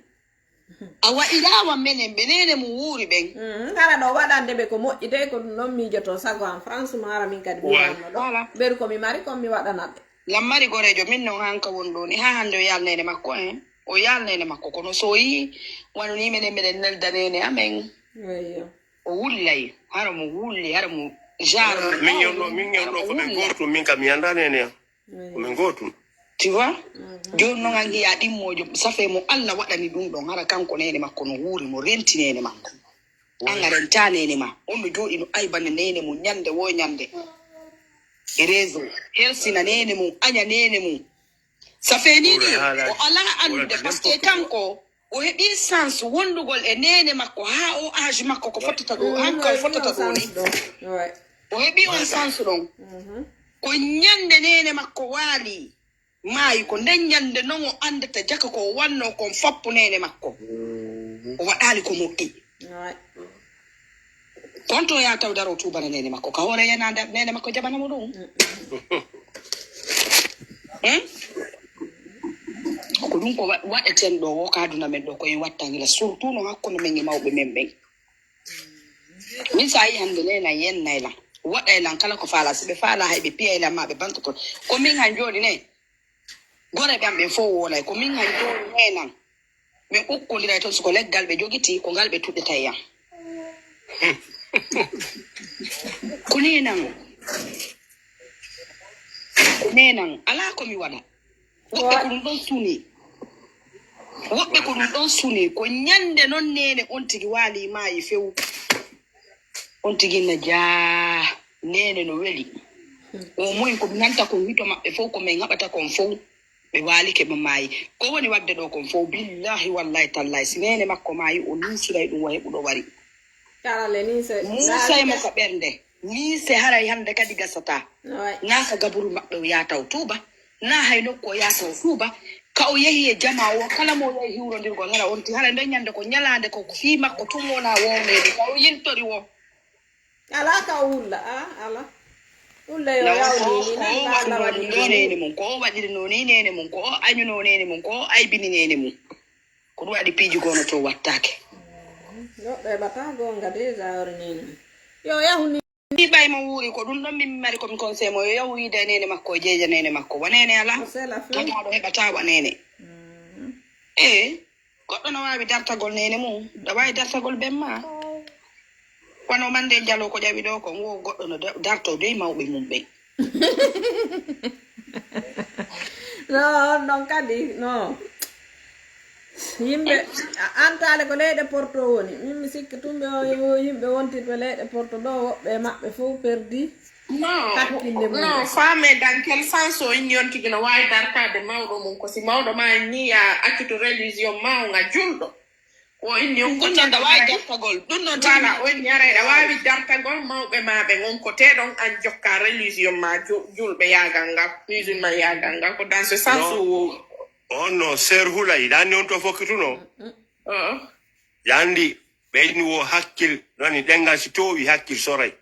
a waɗirawa menen ɓe nene mo wuuri ɓen. Mhm. Hara ɗo waɗande ɓe ko moƴƴi de ko ɗum noon miijoto sago am franchement hara min kadi mi wanno ɗo. Voilà. Mberu ko mi mari kon mi waɗanat ɓe. Lammari gorejo min non hanka won ɗo ni ha hande o yalnene makko en o yalnene makko kono so yi wano ni menen meɗen nelda nene amen. Eyyo. O wullay hara mo wulli hara mo genre min yewno min yewno ko ɓe gotum min kam mi anda nene am ko min gotum. Tu vois? Joni noon an ngiya ɗimmojo safe mo Allah waɗani ɗum ɗon hara kanko nene makko no wuuri mo renti nene makko. An a renta nene ma on no jooɗi no aybana nene mum ñande wo ñande. E réseau helsina nene mum aña nene mum. Safe ni ni o ala andude parce que kanko o heɓi sens wondugol e nene makko ha o âge makko ko fottata ɗo hanka o fottata ɗo ni. O heɓi on sens ɗon. Ko ñande nene makko waali maayi ko nden ñande non o andata jaka ko o wanno kon foppo nene makko. O waɗali ko moƴƴi. Konto ya taw daro tubana nene makko ka hoore yana nene makko jaɓana mo ɗum. Hmm? Ko ɗum ko wa- waɗeten ɗo wo ka aduna men ɗo koye wattangila surtout no hakkunde men e mawɓe men ɓen. Min sa yi hande nena yennay lan waɗay lan kala ko faala si ɓe faala hay ɓe piyay lan ma ɓe bantoto. Ko min han joni ne gore ɓe am ɓen fof wolay ko min han joni nenan. Min ukkodiray toon soko leggal ɓe jogiti ko ngal ɓe tuɗɗeta e yam. Ko nenan ko nenan alaa ko mi waɗa. Woɓɓe ko ɗum ɗon suni. Woɓɓe ko ɗum ɗon suni ko ñande noon nene on tigi waali maayi few. On tigi na jaa nene no weli. O moy ko nanta kon hito maɓɓe fof ko min haɓata kon fof. Ɓe waalike ɓe maayi. Ko woni waɗde ɗo kon fof billahi wallahi tallahi si nene makko maayi o nuusiray ɗum wa heɓuɗo wari. Carale ni se Muusay mo ka ɓernde. Miise haray hannde kadi gasataa. Naa ka gaburu maɓɓe o yaata o tuuba, naa hay nokku o yaata o tuuba. Ka o yehi e jamaa o, kala mo o yahi hiwrondirgol hara onti, hara nden ñande ko ñalaande ko fii makko tun wona wowleede, ka o yiltori wo. Alaa ka o wulla, a alaa. Wulla yo yawni ni nan ka Allah waɗi ɗo neene mum, ko o waɗiri no ni neene mum, ko o añuno neene mum, ko o aybini neene mum. Ko ɗum waɗi piiji gono to wattaake. Goɗɗo heɓata gonga déjà ori neene mum. Yo yahu ni. Mi ɓay mo wuuri ko ɗum ɗon min mari komi conseil mo yo yahu wiida e nene makko o jeeja nene makko wa nene ala. Totaɗo heɓata wa nene. Ee goɗɗo no wawi dartagol nene mum ɗa wawi dartagol ben ma. Wano mande jalo ko ƴawi ɗo ko ngo goɗɗo no darto dey mawɓe mum ɓen. No on ɗon kadi no yimɓe antale ko leyɗe porto woni min mi sikki tumɓe o yimɓe wontirɓe leyɗe porto ɗo woɓɓe e maɓɓe fof perdi. No, no faame dans quel sens o inni on tigi no waawi dartaade mawɗo mum ko si mawɗo ma ni ya accuto religion ma o nga julɗo. O inni on ko ɗum noon wawi dartagol ɗum noon voilà o inni aray ɗa waawi dartagol mawɓe ma ɓe on ko te ɗon an jokka religion ma julɓe yaagal ngal musulman yaagal ngal ko dans ce sens o wowi. On no ser hulay ɗanni on to fokkituno. Yandi ɓeyni wo hakkil rani ɗengal si towi hakkil soray.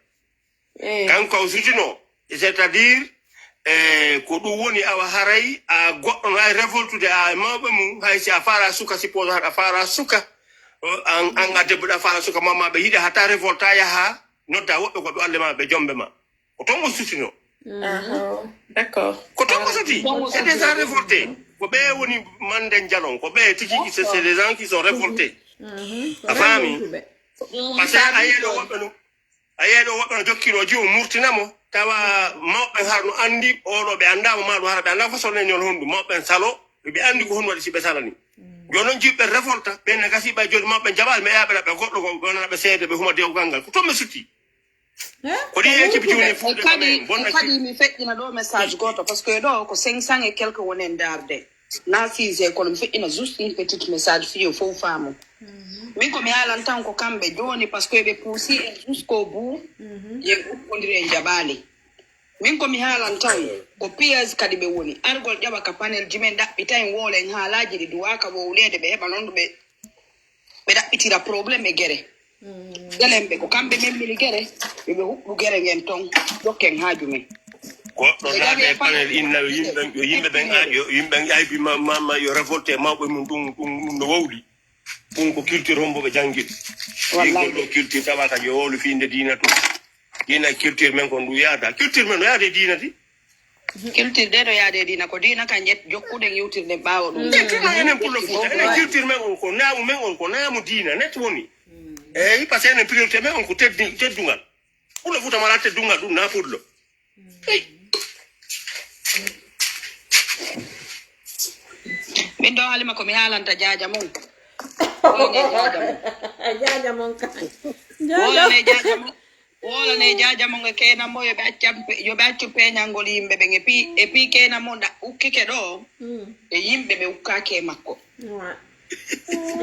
Kanko o sutino c'est à dire e ko ɗum woni awa haray a goɗɗo no ay révoltude a mawɓe mum hay si a faala suka suppose haɗa faala suka an an a debbo ɗa faala suka mama ɓe yiɗa hata révolta yaha nodda woɓɓe ko ɓe alle ma ɓe jombe ma ko ton o sutino. D'accord. Ko ton o suti c'est déjà révolté ko ɓe woni manden jalon ko ɓe tigi c'est des gens qui sont révoltés. A faami. Parce que a yeɗo woɓɓe no a yeɗo woɓɓe no jokkino jiwo murtina mo tawa mawɓe har no andi oɗo ɓe andamo maɗum hara ɓe anda façon nen yon hondu mawɓe salo ɓe andi ko hondu waɗi si ɓe salani. Yo noon jiɓɓe révolta ɓen ne gasi ɓay joni mawɓe jaɓal mi eyaɓe ɗaɓɓe goɗɗo ko wonana ɓe seede ɓe huma dewgal ngal ko toon ɓe sutti. Ko ɗi équipe joni fuuɗe kadi kadi mi feƴƴina ɗo message goto parce que ɗo ko cinq cent et quelque wonen darde. Na sise kono mi feƴƴina juste une petite message fiyo fof faamu. Min ko mi haalan tan ko kamɓe jooni parce que ɓe puusi en jusqu'au bout. Yen ukkodiri en jaɓaali. Min ko mi haalan tan ko piège kadi ɓe woni argol ƴawa ka panel ji men ɗaɓɓita en woola en haalaaji ɗi duwaaka wowleede ɓe heɓa noon ɓe ɓe ɗaɓɓitira problème e gere. Gelemɓe ko kamɓe memmini gere, yo ɓe huɓɓu gere ngen ton, dokken haaju men. Goɗɗo naata e panel inna yo yimɓe yo yimɓe ɓen a- yo yimɓe ɓen aybi ma ma ma yo révolté mawɓe mum ɗum ɗum ɗum no wowli. Ɗum ko culture hombo ɓe jangiri. Wallahi. Ɗo culture tawa ka yo wowli fiinde diina tun. Diina culture men ko ndu yaada culture men no yaade diina ti. Culture de ɗo yaade diina ko diina kan ƴet jokkuɗen yewtirɗen ɓaawo ɗum. Ƴettuno enen pullo fuuta enen culture men on ko naamu men on ko naamu diina net woni. Eyi par ce que enen priorité men on ko teddi teddungal. Pullo fuuta mala teddungal ɗum na pullo. Min ɗo halima ko mi haalanta jaaja mon. Wolane jaaja mon. Jaaja mon kan. Wolane jaaja mon. Wolane jaaja mon e keenan mo yo ɓe accan yo ɓe accu peeñangol yimɓe ɓen e pi e pi keenan mo nda ukkike ɗo. E yimɓe ɓe ukkaaki e makko.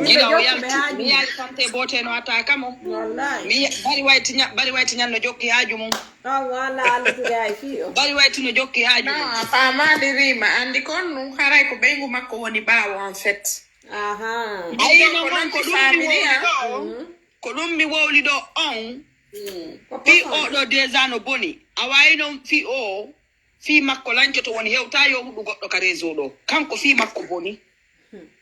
Gila o yalti mi yaali kante boote no ataka mo. Mi bari wayti ña- bari wayti ñan no jokki haaju mum. Bari wayti no jokki haaju mum. A faamaali rima anndi kon nun haray ko ɓeyngu makko woni ɓaawo en fait. Ayi non non ko ɗum mi wowli ɗo ko ɗum mi wowli ɗo on. Fii oɗo déjà no boni a wayi non fii o fii makko lancoto woni hewta yo huɗu goɗɗo ka réseau ɗo kanko fii makko boni.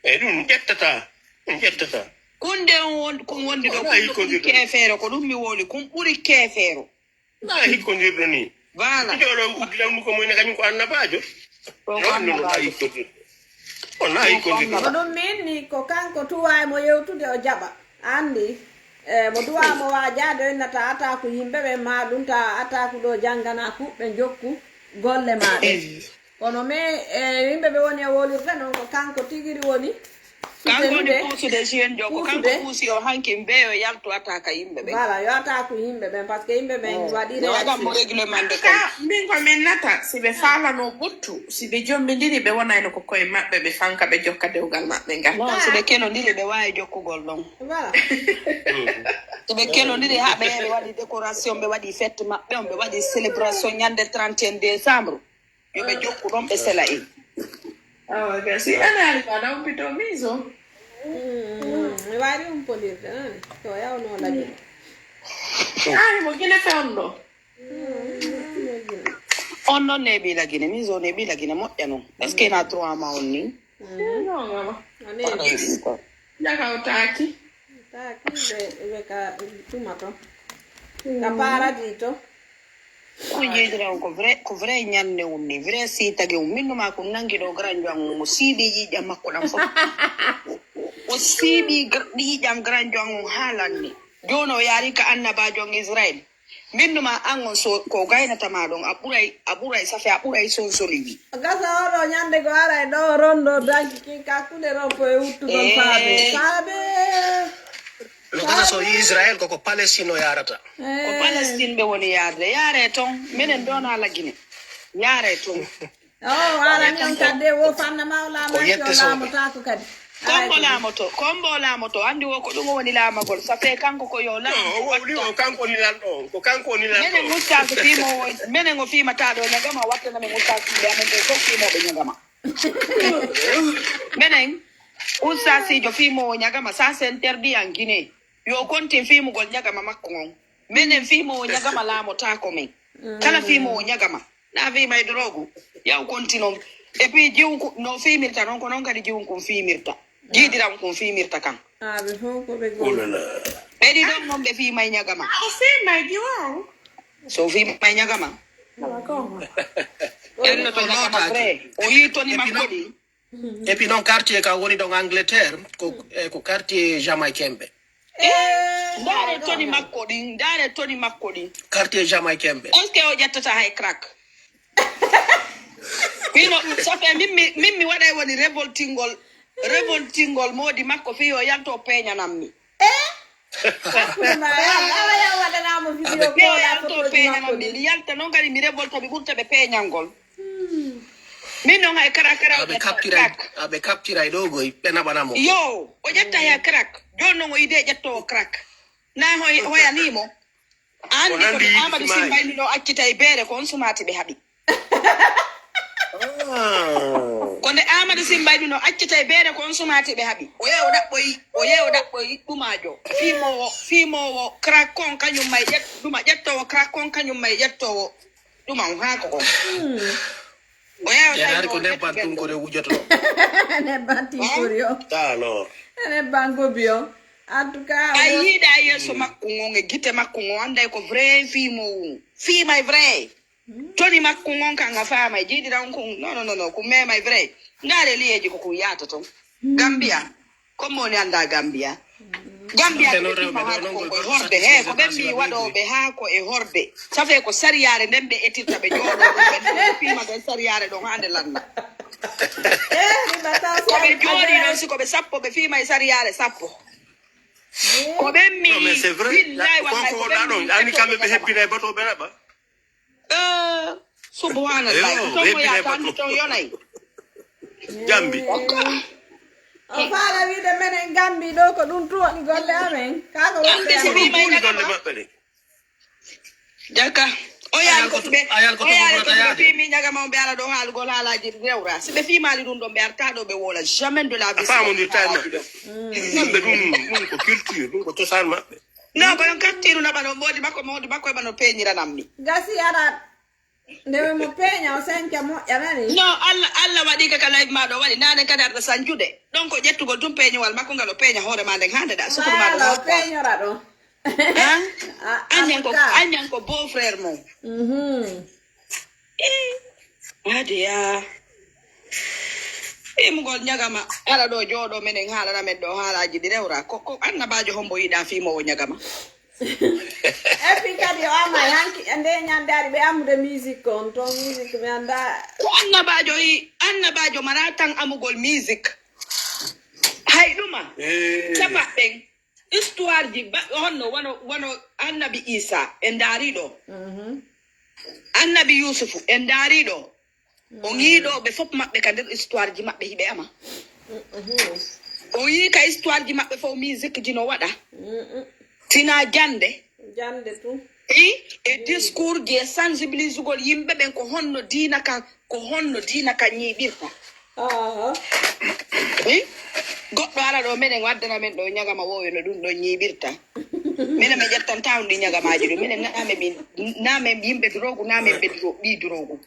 Eyi ɗum ƴettata ɗum ƴettata. Kunde on won- kun wondi ɗo Wona kun ɗum ɓuri hikkondirɗo. Keefeero ko ɗum mi wowli kun ɓuri keefeero. Na hikkondirɗo ni. Voilà. Ijo ɗo uddilan ɗum ko moyne kañum ko annabaajo. Ko annabaajo. On na hikkondirɗo. Ko ɗum min ni ko kanko tuwa e mo yewtude o jaɓa anndi. E mo duwa mo waajaade o innata ataaku yimɓe ɓen ma ɗum ta ataaku ɗo janngana kuɓɓe jokku golle ma ɗen. Kono mais e yimɓe ɓe woni e wolirde noon ko kanko tigiri woni. Kanko woni puusude jien jo ko kanko puusi o hanki mbeyo yaltu ataka yimɓe ɓen. Voilà yo ataaku yimɓe ɓen par ce que yimɓe ɓen waɗi waɗan mo réglemande kon. Min ko min nata si ɓe faalano ɓuttu si ɓe jombidiri ɓe wonayno ko koye maɓɓe ɓe fanka ɓe jokka dewgal maɓɓe ngal non si ɓe kelodiri ɓe wawi jokkugol ɗon. Voilà. Si ɓe kelodiri ha ɓe ɓe waɗi décoration ɓe waɗi fête maɓɓe on ɓe waɗi célébration ñande trente et un décembre. Yo ɓe jokku ɗon ɓe sela en. Awa ga si anaari ma nawpito miso. Mi waari umpondirde nani to yawno lagi. Ari mo gine fewndo. On non neeɓi lagine miso neeɓi lagine moƴƴa non est ce que na droit ma on ni? Nongama. Jakaw taaki. Taaki ɓe ɓe ka tuma to. Ka paradis to. Ko jeejira on ko vrai ko vrai ñande on ni vrai sitagi on minnuma ko nangi ɗo grand joan on mo siibi yiƴam makko ɗam fof. O siibi yiƴam grand joan on haalanni jooni o yaari ka annabajo on israel. Minnuma an on so ko gaynatama ɗon a ɓuray a ɓuray safe a ɓuray sonsoli wi. Gasa oɗo ñande ko aray ɗo rondo danki kin kakkude ronko e wuttuɗon faabe faabe. No gasa so yi israel koko palestine o yarata. Ko palestine ɓe woni yarde yare ton minen dona lagine yare ton. O arani on kadi de wo fanna ma o laamaki o laamotaako kadi. Kombo laamoto kombo laamoto anndi wo ko ɗum o woni laamagol safe kanko ko yo laamo. Wowli o kanko woni lanɗo on ko kanko woni lanɗo menen mustaasi fiimoowo menen o fiimata ɗo ñagama wattana min mustaasi ɓe amen ɓe fof fiimooɓe ñagama. Menen ustaasiijo fiimoowo ñagama ça c'est interdit en guinée. Yo kontin fiimugol ñagama makko ngon. Menen fiimoowo ñagama laamotaako men. Kala fiimoowo ñagama na fiima e drogu. Yaw konti noon. Et puis jiwku no fiimirta noon ko noon kadi jiwnkun fiimirta. Jiidiran kun fiimirta kan. Ɓe fof ko ɓe goo. Ɓe ɗi ɗon noon ɓe fiima e ñagama. O fiima e jiwo. So fiima e ñagama. Elloto ñagama vrai. O yii toni makko ɗi. Et puis noon quartier kan woni ɗon angleterre ko e ko quartier jamaïcain ɓe. Ndaare toni makko ɗin ndaare toni makko ɗin. Quartier jamaïcain ɓe. Est ce que o ƴettata hay crack? Pino ça fait min mi min mi waɗay woni révoltingol révoltingol moodi makko fii o yalto peeñanammi. Awa ya waɗanamo video kola photoji makko ɗi. Mi yalta noon kadi mi révolta mi ɓurta ɓe peeñangol. Min noon hay kara kara aɓe captiray aɓe captiray ɗo goy ɓe naɓanamo. Yo o ƴetta he crack jooni noon o yide ƴettowo crack na hoyanimo. Anndi kono amadou simbayni ɗo accita e beere ko on sumaati ɓe haɓi. Ko nde Amadou Simbay ɗum no accitay beere ko on sumaati ɓe haɓi. O yeewo ɗaɓɓoyi, o yeewo ɗaɓɓoyi ɗumaajo. Fiimoowo, fiimoowo crack on kañum may ƴet-, ɗuma ƴettoowo crack on kañum may ƴettoowo ɗuma on haako kon. O yeewo tawi hari ko nebban tunkore wujoto. Nebban tinkori o. Alors. Nebban gobi o. En tout cas, a yiiɗa yeeso makko ngon e gite makko ngon, anday ko vrai fiimoowo. Fiimay vrai. Toni makko ngon kan a faamay, jiiɗira on kun. Non, non, non, non, kun memay vrai. Ndaare liyeeji ko kun yaata ton. Gambia. Comme woni annda Gambia. Gambia ɓe fiima haako ko e horde. He, ko ɓen mbi waɗooɓe haako e horde. Ça fait ko sariyaare nden ɓe etirta ɓe jooɗoo ɗum ɓe fiima ɓe sariyaare ɗon haa nde lanna. Ko ɓe jooɗii ɗon si ko ɓe sappo ɓe fiima e sariyaare sappo. Ko ɓen mbi. Non, mais c'est vrai. Billahi wallahi ko ɓen mbi. Anni kamɓe ɓe hebbinay bato ɓe naɓa. Eh, subhanallah. Yo, ko toon mo yaata anndi toon yonay. Jambi. O faala wiide menen Gambi ɗo ko ɗum tu woni golle amen. Kaa ko wonde amen. Ɗum woni golle maɓɓe ɗe. Jaka. O yaali ko ɓe, o yaali ko ɓe fiimi ñagama on ɓe ala ɗo haalugol haalaaji rewra. Si ɓe fiimaali ɗum ɗon ɓe arta ɗo ɓe wola jamais de la vie. A faamondirta e maɓɓe. Yimɓe ɗum, ɗum ko culture, ɗum ko cosaan maɓɓe. Non, ko yon kattiru naɓa no mboodi makko, mawdi makko e ɓano peñiranammi. Gasi ara ndewe mo peña o senca moƴƴa nani. Non, Allah, Allah waɗi ka ka live ma ɗo waɗi. Nane kadi arta sanjude. Donc, ƴettugol tum peñuwal makko ngal o peña hoore ma nden hande da. Sukuru ma ɗo. Wala, o peñora ɗo. Hein? Anyan ko, anyan ko beau frère mo. Mhm. Eh, adiya. Imugol ñagama. Ala ɗo jooɗo menen haalana men ɗo haalaaji ɗi rewra. Ko, ko annabaajo hombo yiɗa fiimoowo ñagama. Et puis kadi o amay hanki, e nde ñande ari ɓe amude musique on, ton musique mi anda. Ko annabaajo yi, annabaajo mara tan amugol musique. Hay ɗuma. Eh. Capa ɓen. Histoire ji ba-, honno wano, wano annabi Isa, en ndaari ɗo. Mhm. Annabi Yusufu, en ndaari ɗo. O ngiiɗo ɓe fof maɓɓe ka nder histoire ji maɓɓe hiɓe ama. Mhm. O yii ka histoire ji maɓɓe fof musique ji no waɗa. Mhm. Tina jande. Jande tu. I, e discours ji e sensibilisugol yimɓe ɓen ko honno diina ka, ko honno diina ka ñiiɓirta. Aha. I, goɗɗo ala ɗo menen waddana men ɗo ñagama wowe no ɗum ɗo ñiiɓirta. Minen mi ƴettanta on ɗi ñagamaaji ɗum. Minen naa men min, naa men yimɓe drogu, naa men ɓe dro-, ɓii drogu.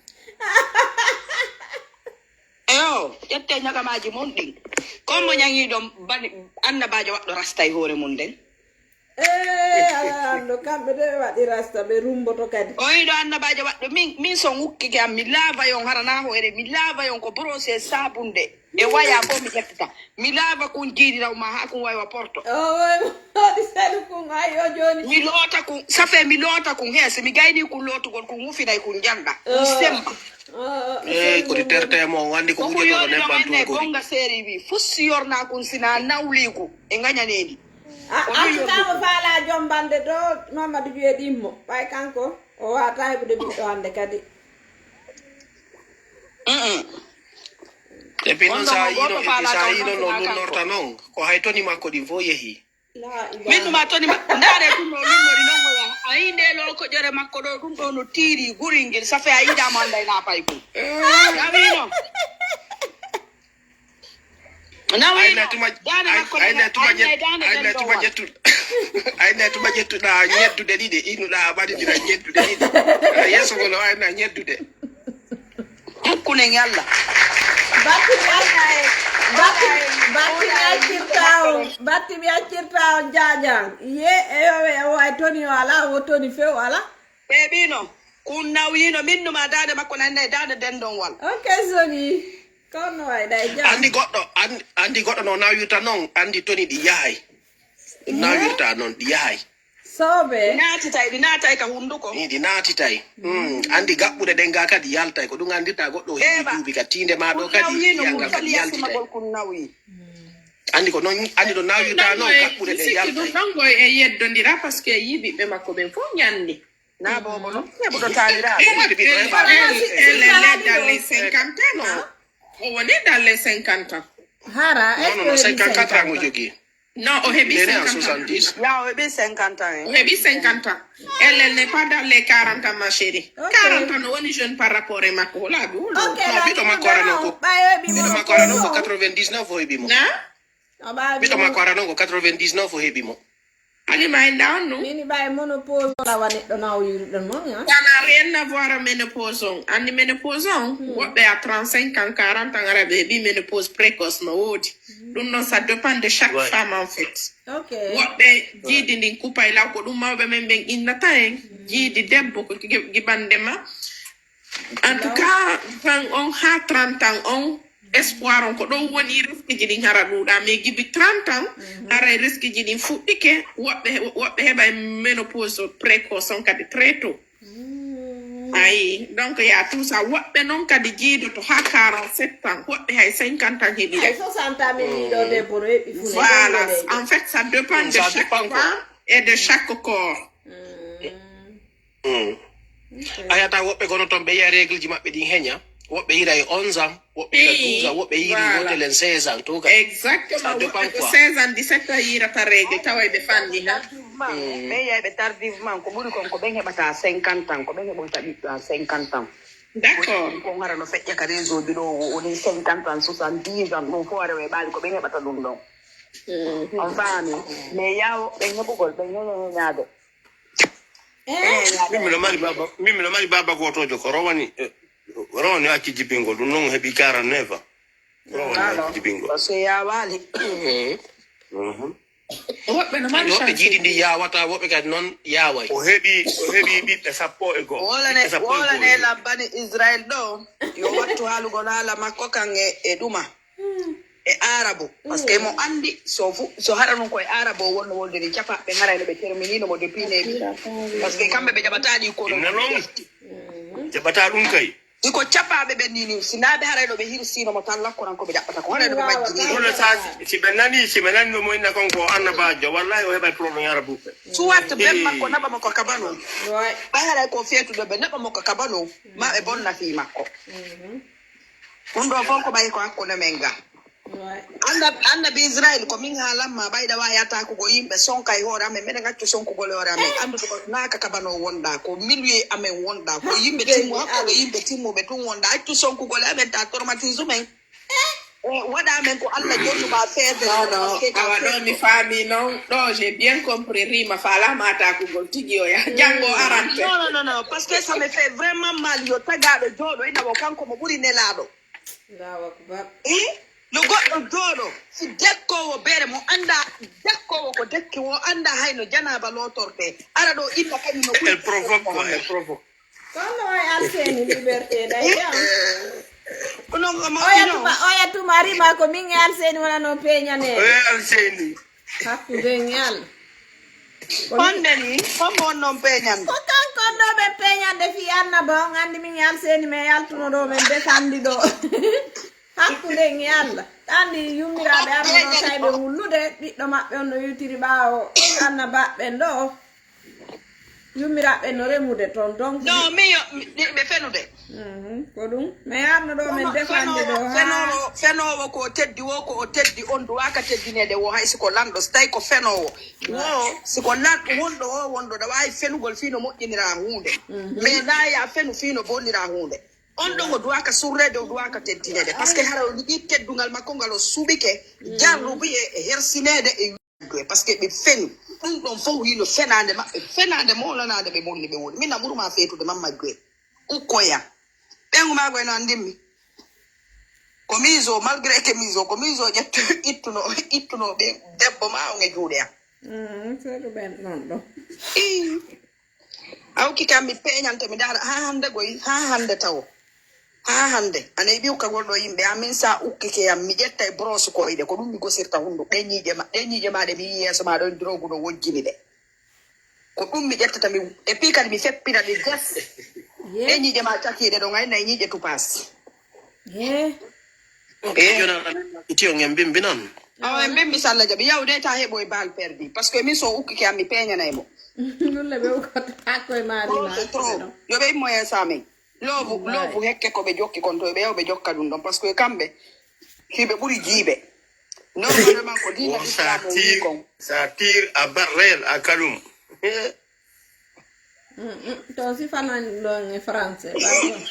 Eyo, ƴette ñagamaaji mon ɗin. Kon mo ñaŋi ɗon bani annabaajo waɗɗo rasta e hoore mum nden. Eh, ala anndo, kamɓe de ɓe waɗi rasta, ɓe rumboto kadi. O yiɗo annabaajo waɗɗo, min, min so ukkike am, mi laava yon hara na hoore, mi laava yon ko brosse sabunde. E waya fof mi ƴettata. Mi laava kun jiiɗiraw ma haa kun waywa porto. O waɗi selu kun, ay, o jooni. Mi loota kun, ça fait mi loota kun, he, so mi gayni kun lootugol kun wufinay kun jannga. Kun semba. Eyi, ko ɗi terta e mo, o anndi ko wujotoɗo nebban tun kori. Gonga seeri wi, fus si yorna kun sina nawliigu e ngañaneeni. A, en tout cas, mo faala jombande ɗo, Mamadou Dieu ɗimmo. Ɓay kanko, o waata heɓude ɓiɗɗo hannde kadi. Mm-mm. Et puis noon, so a yiino, et puis so a yiino no lunnorta noon, ko hay toni makko ɗin fof yehi. Min ɗum a toni ma, ndaare ɗum no lummori noon o yaha. A yii nde lo ko ƴore makko ɗo, ɗum ɗo no tiiri guri ngel, ça fait a yiɗa mo annday na pay ko. Nawino. Nawino. Ayna tuma, ayna tuma ƴettu, ayna tuma ƴettu, ayna tuma ƴettuɗa ñeddude ɗiɗi, inuɗa a ɓadidira ñeddude ɗiɗi. Yeeso ngol o ayna ñeddude. Hakkunde Yalla. Batti mi acca e, batti, batti mi accirta on, batti mi accirta on jaajan. Ye, e yo, e o ay toni o ala, o toni few ala. Ɓe ɓino, kun nawyino, min numa daande makko nanne daande dendon wal. Ok, Soni. Kono ay day jam. Andi goɗɗo, an-, andi goɗɗo no nawyuta non, andi toni ɗi yahay. Nawirta non, ɗi yahay. Soobe. Naatitay, ɗi naatay ka hunduko. Ni ɗi naatitay. Mm. Andi gaɓɓuɗe ɗen ga kadi yaltay. Ko ɗum andirta goɗɗo o heɓi duubi ka tiinde ma ɗo kadi. Yanga kadi yaltitay. Andi ko non, andi ɗo nawirta non gaɓɓuɗe ɗen yaltay. Ɗum ɗon goy e yeddondira parce que yi ɓiɓɓe makko ɓen fof ñanni. Na bobo non. Heɓuɗo taanira. Elle, elle est dans les cinquante ans, non? O woni dans les cinquante ans. Hara. Non, non, non, cinquante-quatre ans mo jogii. Non, o heɓi Nene en cinquante ans. soixante-dix. Ya, o heɓi cinquante ans, hein. O heɓi cinquante ans. Elle, elle n'est pas dans les quarante ans, ma chérie. Ok. Quarante ans, no woni jeune par rapport e makko. Wala du. Ok, la Bito makko ara non ko. Ɓaye heɓi Bito makko ara non ko monopause. Quatre-vingt-dix-neuf o heɓi mo. Na? A ɓaye Bito makko ara non ko quatre-vingt-dix-neuf o heɓi mo. Alima en da on, non? Mini ɓaye monopause wala wa neɗɗo na o yirɗon mon, ya. Ça n'a rien à voir à ménopause on. Andi ménopause on, woɓɓe à trente-cinq ans, quarante ans, ara ɓe heɓi ménopause précoce no wodi. Ɗum non, ça dépend de chaque Ouais. Femme, en fait. Ok. Woɓɓe jiidi ndin kupay law, ko ɗum mawɓe men ɓen innata en. Jiidi debbo ko gi-, giɓande ma. En tout cas, tan on ha trente ans on, espoir on ko ɗon woni, riskiji ɗin hara ɗuuɗa, mais giɓi trente ans, haray riskiji ɗin fuɗɗike, woɓɓe woɓɓe heɓa e ménopause précoce on kadi très tôt. Ayi, donc ya tout ça, woɓɓe non kadi jiidoto ha quarante-sept ans, woɓɓe hay cinquante ans heɓi Ay ɗe. soixante ans min yiɗo debbo no heɓi fune. Voilà, en fait, ça dépend de Ça chaque dépend, quoi. Femme et de chaque corps. Mm. A yata woɓɓe gono ton ɓe yiya règle ji maɓɓe ɗin heña. Woɓɓe hira e onze ans, woɓɓe hira Ii, douze ans, woɓɓe hiri voilà. Wotel en seize ans. To ga. Exactement. Ça dépend, Woɓɓe ko quoi. seize ans, dix-sept ans yirata règle, tawa ɓe fanni ha. Ɓe yiya ɓe tardivement, ko ɓuri kon ko ɓen heɓata cinquante ans, ko ɓen heɓoyta ɓiɓɓe à cinquante ans. D'accord. Kon hara no feƴƴa ka réseau ji ɗo, o woni cinquante ans, soixante-dix ans, ɗum fof ara e ɓaali ko ɓen heɓata ɗum ɗon. On faami? Mais yawo ɓen heɓugol, ɓen heña heñaade. Min mino mari baba, min mino mari baba gotojo ko rowani, eh, rowani acci jibingol ɗum non heɓi quarante-neuf ans. Rowani acci jibingol. Parce que yawaali. Mhm. Woɓɓe no mari Woɓɓe chance. Jiidi ndi yawata, woɓɓe kadi non yaway. O heɓi o heɓi ɓiɓɓe sappo e go'o. Wolane Ɓiɓɓe sappo e go'o wolane heɓi. Labbani Israel ɗo yo wattu haalugol haala makko kan e e ɗuma e arabu, parce que mo andi so fu so hara nun koye arabu o wonno wolde ni capaɓe haray no ɓe terminino mo depuis nebi, parce que kamɓe ɓe jaɓata ɗi kono Inna non. Jaɓata ɗum kay. Iko capaɓe ɓen ni ni si naɓe haray no ɓe hirsino mo tan lakkoran ko ɓe jaɓɓata ko haray no ɓe majjini. Kono sa si ɓe nani si ɓe nani no mo inna kon ko annabajo wallahi o heɓay problème arabuɓe. Soit ben makko naɓa mo ko kabano. Ouais. Ɓay haray ko feetuɗo ɓe naɓa mo ko kabano ma ɓe bonna fii makko. Ɗum ɗo fof ko ɓay ko hakkunde men ga. Ouais. Anda annabi Israel ko min haalanma ɓayda wawi attaque ko yimɓe sonka e hoore amen meɗen accu sonkugol e hoore amen andude ko naka kabano wonɗa ko milieu amen wonɗa ko yimɓe timmu hakkude yimɓe timmuɓe tun wonɗa accu sonkugol e amen ta traumatise men e waɗa men ko Allah jonnuma feede Non, non, awa ɗo mi faami non. Ɗo j'ai bien compris, rima faalama attaque gol tigi o ya janngo arante. Non, non, non, non, parce que ça me fait vraiment mal yo tagaɗo jooɗo ina wo kanko mo ɓuri nelaɗo. Allahu akbar. I no goɗɗo jooɗo si dekkowo beere mo anda dekkowo ko dekki wo anda hayno janaba lotorte ara ɗo inna kañum no ɓuri. Elle provoque quoi, elle provoque. Kono ay Alseni liberté day jam. Ko non ko Oya mawɗi non. tuma oya tuma rima ko min e Alseni wona no peñane. Oya Alseni. Hakkude ngal. Honde ni hombo on non peñande. Ko kanko on ɗo ɓen peñande fi annaba on andi min e Alseni men yaltuno ɗo men defandi ɗo. Hakkude ngal. Andi yummiraɓe arno ɗo tawi ɓe wullude ɓiɗɗo maɓɓe on no yewtiri ɓawo annaba ɓen ɗo. Yummiraɓe no remude ton donc. Non mi yo mi- ɓe fenude. Mhm, ko ɗum mais arno ɗo men defande ɗo ha Fenowo fenowo ko o teddi wo ko o teddi on duwaka teddinede wo hay siko lanɗo so tawi ko fenowo wo siko lan wonɗo o wonɗo ɗa wawi fenugol fii no moƴƴinira hunde mais na ya fenu fii no bonnira hunde on ɗon o duwaka surrede o duwaka teddinede par ce que hara o liɓi teddungal makko ngal o suɓike jarrubuye e hersinede e Majjue, parce que ɓe feni ɗum ɗon fof wino fenande maɓɓe fenande mawlanande ɓe monni ɓe woni min amuruma feetude man majjue ukkoya ɓengu mago eno andinmi ko miso malgré que miso ko miso ƴettu ittuno ittuno ɓe debbo ma on e juuɗe am Mhm, c'est le ben non ɗo. Ii. A ukki kam mi peñante mi ndaara ha hande goy ha hande tawo ha hande ana e ɓiwkagol ɗo yimɓe amin sa ukkike yam mi ƴetta e brosse koyɗe ko ɗum mi gosirta hundu ɗe ñiiƴe ma ɗe ñiiƴe ma ɗe mi yi yeeso ma ɗo drogue ɗo wojjini ɗe ko ɗum mi ƴettata mi et puis kadi mi feppina ɗe jas ɗe Ye. Ñiiƴe ma cakiiɗe ɗo ngayna e ñiiƴe tupas Ye. Itiyo ngen bimbinan. Awa en mbimbi salla jaɓi yawde ta heɓo e bal perdi par ce que min so ukkike am mi peñanay mo Lulle ɓe ukkata koye marina. Trop, trop. Yo ɓe immo yeeso amen. Loobu loobu hekke ko ɓe jokki kon to ɓe yaw ɓe jokka ɗum ɗon par ce que kamɓe hiɓe ɓuri jiiɓe. Normalement ko diina Bon, islam ça o wi tire, kon. Ça tire à balles réelles à Kaloum. Mm, mm. To si fanan ɗon e français, pardon.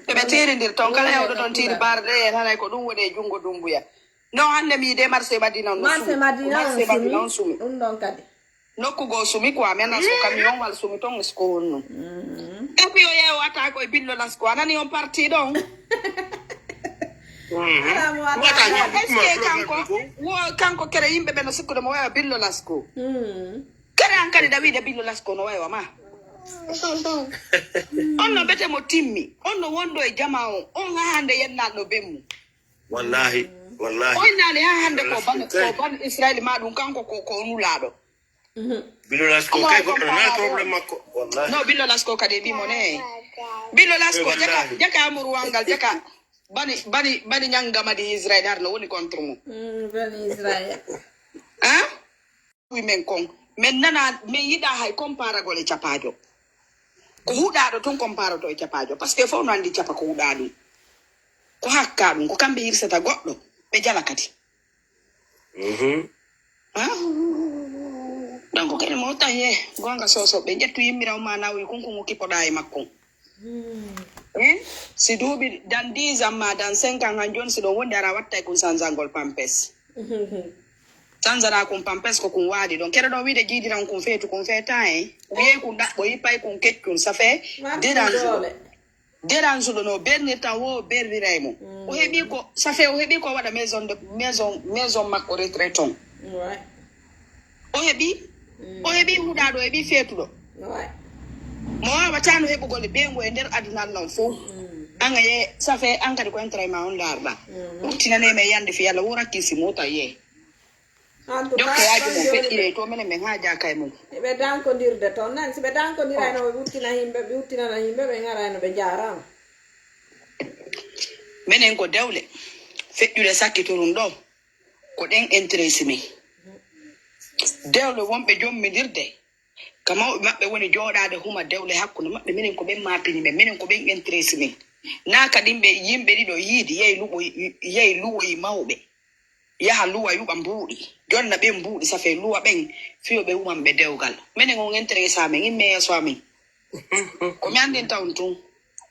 Eɓe tirindir ton kala hewɗo ton tiri barde en haray ko ɗum woni e junngo Dumbuya. No hannde mi yiide marché Madina on no Marché sumi. Madina on Marché Madina on sumi. Sumi. Ɗum ɗon kadi. Nokku goo sumi quoi, maintenant so camion wal sumi ton est-ce que honno? Et puis o yewata ko e billo lasko, a nani on parti ɗon. Ala mo Wata wata. ñaam Est-ce que kanko wo kanko kere yimɓe ɓe no sikkude mo wawa billo lasko? Mm. Kere an kadi da wiide billo lasko no wawa ma. On no bete mo timmi, on no wondo e jama on, on ha hande yennal no bemmu. Wallahi, wallahi. O innani ha hande ko ban ko ban Israel ma ɗum kanko ko ko nulaɗo. Bilo lasko kay ko na problème makko. Wallahi. No billo lasko kadi e bimo ne. Billo lasko Eh, jaka wallahi. Jaka amuru wangal jaka bani bani bani nyanga madi Israel har no woni contre mu. Mm, bani Israel. Hein? Wi men kon. Men nana men yiɗa hay comparagol e capajo. Ko huɗaɗo tun comparoto e capajo parce que fof no andi capa ko huɗa ɗum. Ko hakka ɗum ko kamɓe hirsata goɗɗo ɓe jala kadi. Mhm. Hein? Donc kene mo taye gonga soso ɓe ƴettu yimmiraw ma nawi kunkuŋu kipoɗa e makko. Hein? Si duuɓi dans dix ans ma dans cinq ans han joni si ɗon wondi ara wattay kun sanzangol pampes. Sanzana kun pampes ko kun waɗi ɗon kere ɗon wiide jiidiran kun feetu kun feeta en. Wiyey kun ɗaɓɓo yippay kun keccun safe. Deransuɗo deransuɗo no bernirtan wo berniray mo. O heɓi ko safe o heɓi ko waɗa maison de maison maison makko retraite on. Ouais. O heɓi o heɓi huɗaɗo o heɓi feetuɗo. Ouais. Mo wawatano heɓugol e ɓeyngu e nder aduna allah on fof. Anga ye safe an kadi ko intérêt ma on larɗa. Wurtinane men yande fi allah wo rakkisi mota ye. En tout Jokke cas, yaaji ɗon mum joni feƴƴire to menen men ha jakay mum. Ɓe dankodirde toon nan, si ɓe dankodirayno ɓe wuttina yimɓe, ɓe wuttinana yimɓe, ɓe ngarayno ɓe njaaraama. Menen ko dewle feƴƴude sakkitorum ɗo ko ɗen intéresse men. Dewle wonɓe jommidirde ka mawɓe maɓɓe woni jooɗaade huma dewle hakkunde maɓɓe, minen ko ɓen maapini men, minen ko ɓen intéresse men. Naa kadi ɓe yimɓe ɗiɗo yiidi yehi luɓoyi yehi luwoyi mawɓe. Yaha luwa yuɓa mbuuɗi jonna ɓen mbuuɗi safe luwa ɓen fiyo ɓe human ɓe dewgal. Menen on intéresse amen imme yeeso amen. Ko mi anndinta on tun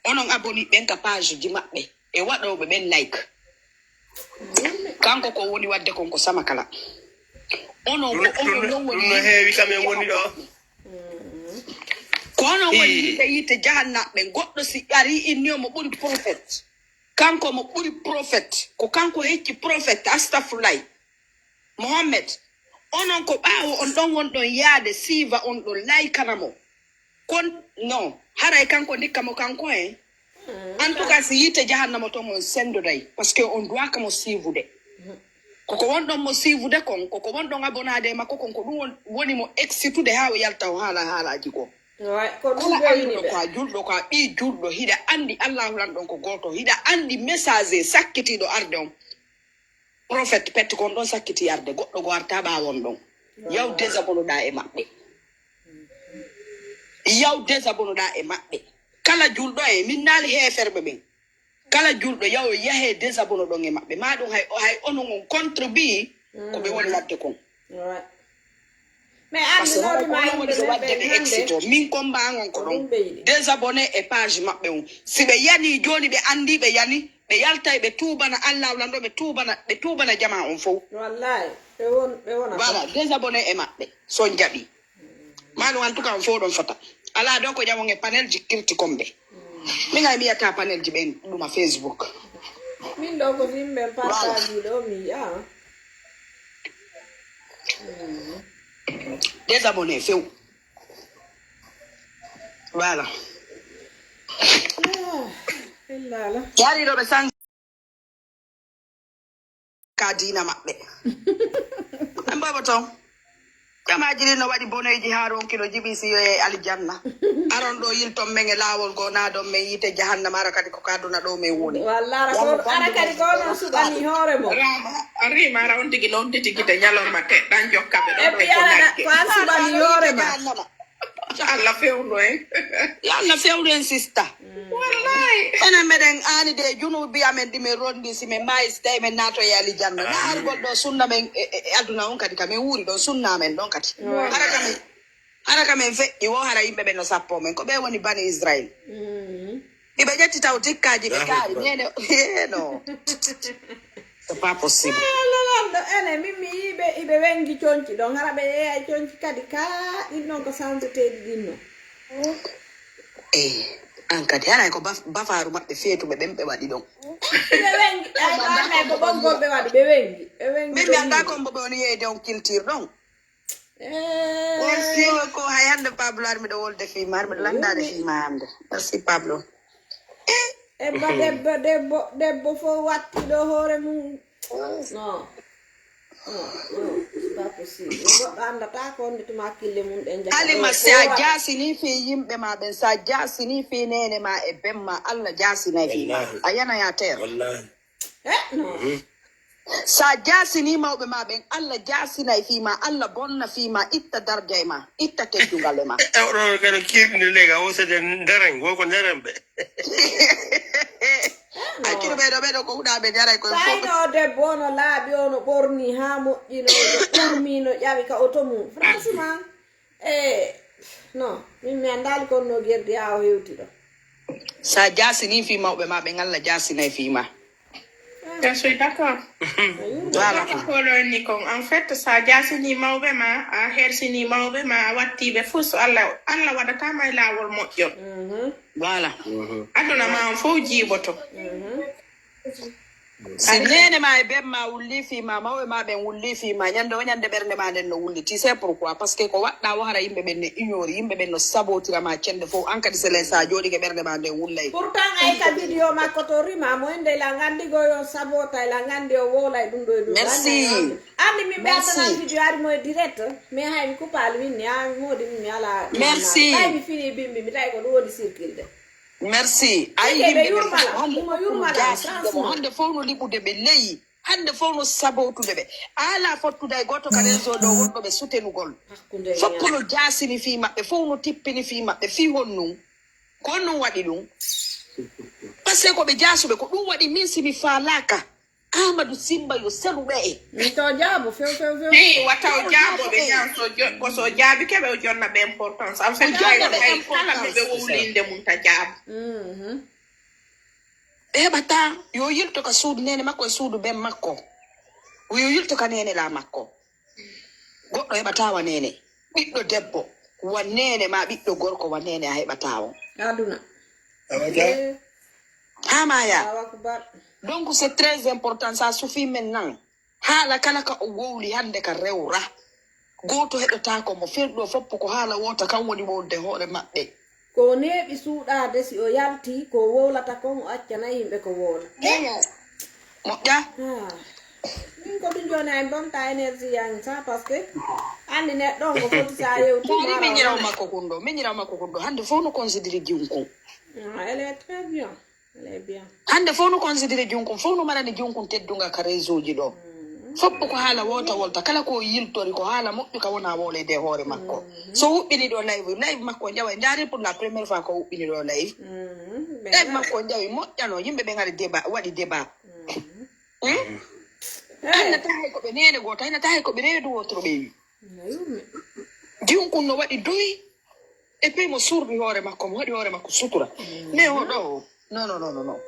onon aboni ɓen ka page ji maɓɓe e waɗooɓe ɓen like. Kanko ko woni waɗde kon ko sama kala. Onon ko onon non woni no heewi kam en woni ɗo. Ko onon woni yimɓe yiite jahannaɓe goɗɗo si ari inni omo ɓuri prophète. Kanko mo ɓuri prophète ko kanko hecci prophète astafurlay. Mohammed onon ko ɓaawo on ɗon wonɗon yaade siiva on ɗon laykana mo. Kon non haray kanko ndikka mo kanko en. En tout cas si yiite jahannama ton on senndoday parce que on duwaka mo siivude. Koko wonɗon mo siivude kon koko wonɗon abonaade e makko kon ko ɗum woni mo excitude haa o yalta o haala haalaaji goo. Ko ɗum boyni ɓe. Ko a julɗo ko a ɓii julɗo hiɗa anndi allahu lanɗon ko gooto hiɗa anndi message sakkitiiɗo arde on. Prophète pet kon ɗon sakkiti arde goɗɗo go arta ɓaawon ɗon. Yaw desabonoɗa e maɓɓe. Yaw desabonoɗa e maɓɓe. Kala julɗo e min naali heeferɓe ɓen. Kala julɗo yaw yahe desabono ɗon e maɓɓe ma ɗum hay hay onon on contribue ko ɓe woni wadde kon. Mais an mi noori ma yimɓe men ɓe hannde excito min combat an on ko ɗon désabonné e page maɓɓe on si ɓe yani joni ɓe andi ɓe yani ɓe yaltay ɓe tuubana allah lanɗo ɓe tuubana ɓe tuubana jama on fof. Wallahi ɓe won ɓe wona. Voilà désabonné e maɓɓe son jaɓi. Maɗum en tout cas on fof ɗon fota ala ɗo ko ƴawon e panel ji kirti komɓe. Min ay mi yiyata panel ji ɓen ɗuma facebook. Min ɗo ko yimɓe partaji ɗo mi yiya. Désabonné few. Voilà. Illala. Yariɗo ɓe san ka diina maɓɓe. Ɓe mboɓo toon. Jamaji ɗin no waɗi bonoyji haa ronki no jiɓi si yo e aljanna. Aron ɗo yilton men e laawol goo naadon men yiite jahannama ara kadi ko ka aduna ɗo men woni. Walla ara ko ara kadi ko onon suɓani hoore mo. Rima ara on tigi lontiti gite ñalorma teɗɗan jokkaɓe ɗo Et puis ara ko an suɓani hoore ma. Yo Allah fewndo en. Yo Allah fewndo en, sista. Wallahi. Enen meɗen aani de junuubi amen ɗi men rondi, si men maayi, si tawi men naatoyi alijanna. Na argol ɗo sunna men e, e, e aduna on kadi, ka men wuuri ɗon sunna men ɗon kadi. Hara ka men, hara ka men feƴƴi wo, hara yimɓe ɓen no sappo men. Ko ɓe woni Bani Israil. Iɓe ƴetti taw tikkaaji ɓe kaari. Nene, no. C'est pas possible. Lalando, ene, min mi yii ɓe, iɓe wengi conci ɗon. Hara ɓe yeeyay conci kadi ka, ɗin ɗon ko sanseteeɗi ɗin non. Eh, an kadi, haray ko baf-, bafaaru maɓɓe feetuɓe ɓen ɓe waɗi ɗon. Ɓe wengi, ay, ko annay ko ɓoggol ɓe waɗi, ɓe wengi. Ɓe wengi. Min mi anndaa ko mbo ɓe woni yeeyde on culture ɗon. Eh. Merci beaucoup. Hay hannde Pablo ar miɗo wolde fii ma, ar miɗo lanndaade fii ma hannde. Merci Pablo. Eh. Ebba, debbo, debbo, debbo fof watti ɗo hoore mum. Non. Non, non, c'est pas possible. Goɗɗo anndataa ko wonde tuma hakkille mum ɗen jaka. Halima, si a jaasini fii yimɓe ma ɓen, si a jaasini fii neene ma e ben ma, Allah jaasinay fii ma. Wallahi. A yana ya teer. Wallahi. Eh, non. Mhm. Sa jaasini mawɓe ma ɓen, Allah jaasinay fii ma, Allah bonna fii ma, itta darja e ma, itta teddungal e ma. E, oɗo kadi kiirɗinde lega, o sede nderen, wo ko nderen ɓe. Accuɗo ɓeɗo, ɓeɗo ko huɗa ɓe jaray koye fof. Sayno o debbo ono laaɓi, ono ɓorni haa moƴƴi, no, no ɓormi, no ƴawi ka oto mum. Franchement, eh, non, min mi anndaali kono no Gerdi haa o hewti ɗo. Sa jaasini fii mawɓe ma ɓen, Allah jaasinay fii ma. Je suis d'accord. Voilà. Ko ɗo ni kon, en fait, sa jaasini mawɓe ma, a hersini mawɓe ma, a watti ɓe fof, so Allah, Allah waɗata ma e laawol moƴƴol. Voilà. Aduna ma on fof jiiboto. Si neene ma e ben ma wulli fii ma, mawɓe ma ɓen wulli fii ma, ñande o ñande ɓernde ma nden no wulliti. C'est pourquoi? Parce que ko waɗɗa wo hara yimɓe ɓen ne ignori, yimɓe ɓen no sabotira ma cende fof. An kadi selen sa jooɗike ɓernde ma nden wullay. Pourtant ay ka vidéo makko to rima mo ende la nganndi go yo sabota, la nganndi o wolay ɗum ɗo e ɗum. Merci. Anndi min ɓe attana vidéo ari mo e direct, mais hay mi kupaali min ni, a mi moodi min mi ala. Merci. Ay mi fini bimbi, mi tawi ko ɗum woni circuit de. Merci. Ay yimɓe ɓe yurmala, hande fof no jaasude mo, hande fof no liɓude ɓe leyi, hande fof no sabotude ɓe. A ala fottude e gooto ka réseau ɗo wonɗo ɓe soutenugol. Fof no jaasini fii maɓɓe, fof no tippini fii maɓɓe, fii honnun? Ko honnun waɗi ɗum? Parce que ko ɓe jaasuɓe, ko ɗum waɗi min si mi faalaaka. Amadou Simba yo selu ɓe e. Mi to jaabo few, few, few. Hey, wata o jaabo ɓe ñan so jo-, ko so jaabi keɓe o jonna ɓe importance. En fait, ay kala mi ɓe wowlinde mum ta jaabo. Mhm. Ɓe heɓata yo yilto ka suudu neene makko e suudu ben makko. Yo yilto ka neene la makko. Goɗɗo heɓata wa neene. Ɓiɗɗo debbo wa neene ma ɓiɗɗo gorko wa neene a heɓata o. Aduna. Awata. Eh. Hamaya. Allahu Akbar. Donc c'est très important, ça suffit maintenant. Haala kala ka o wowli hannde ka rewra. Gooto heɗotaako mo, firɗo fof ko haala woota kan woni wowlde hoore maɓɓe. Ko o neeɓi suuɗaade si o yalti, ko o wowlata kon o accanay yimɓe ko wowla. Eyo. Moƴƴa. Ah. Min ko ɗum jooni ay bonta énergie yang sa, parce que anndi neɗɗo on ko foti sa yewti. Mari miñiraw makko kun ɗo, miñiraw makko kun ɗo. Hannde fof no considéré junkun. Ah, elle est très bien. Elle est bien. Hannde fof no considéré junkun, fof no marani junkun teddungal ka réseau ji ɗo. Fof ko haala woota wolta, kala ko yiltori ko haala moƴƴu ka wona wowleyde e hoore makko. So huɓɓini ɗo live, live makko jawa, ndaari pour la première fois ko huɓɓini ɗo live. Live makko jawi moƴƴano, yimɓe ɓe ngari débat, waɗi débat. Hmm? Ay nata hay ko ɓe neene gooto, ay nata hay ko ɓe reedu wootoro ɓe wi. Junkun no waɗi doyi. Et puis mo surri hoore makko, mo waɗi hoore makko sutura. Mais o ɗo, non, non, non, non, non.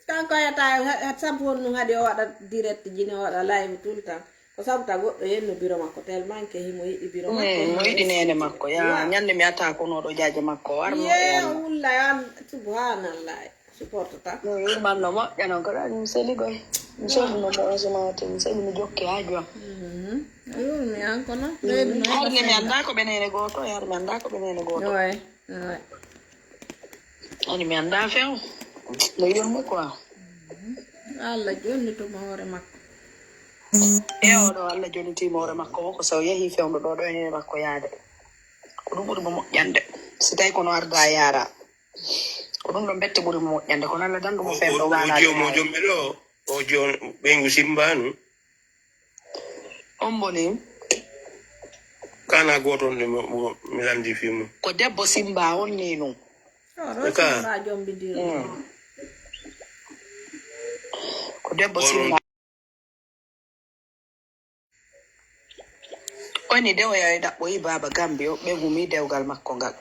Kanko yata, ha-, ha-, sabu honɗum haɗi o waɗa direct ji ne, o waɗa live tout le temps? Ko sabu ta goɗɗo yenno biro makko, tellement que himo yiɗi biro makko. Mm, mo yiɗi neene makko, ya, ñande mi ata ko no ɗo jaaje makko, war mo. Ye, o wulla, ya, subhanallah. Supportata. Mi yurmanno moƴƴa noon, ko ɗaani mi seli koy. Mi seli no mo osumawati, mi seli mi jokki haa joom. Mhm. A yurmi an kono. Har ne mi anndaa ko ɓe neene gooto, har mi anndaa ko ɓe neene gooto. Oy, oy. Ani mi anndaa few. No yurmi quoi. Mhm. Allah jonnituma hoore makko. E oɗo Allah jonnitiima hoore makko, wonko so yehi fewndo ɗo, ɗo e neene makko yaade. Ko ɗum ɓuri mo moƴƴande. Si tawi kono arda yaara. Ko ɗum ɗon bette ɓuri mo moƴƴande, kono Allah dandu mo fen ɗo waalaade. O jom, o jom ɓe ɗo, o jom ɓeyngu Simbaanu. On mboni? Ko Kana goto on de mo, mo, mi landi fi mo. Ko debbo Simba on ni nun. Oro Eka. Simba jombi diro. Mm. Ko debbo Oro Simba. Oni de o yawi ɗaɓɓoyi baba Gambi o ɓe gumi dewgal makko ngal.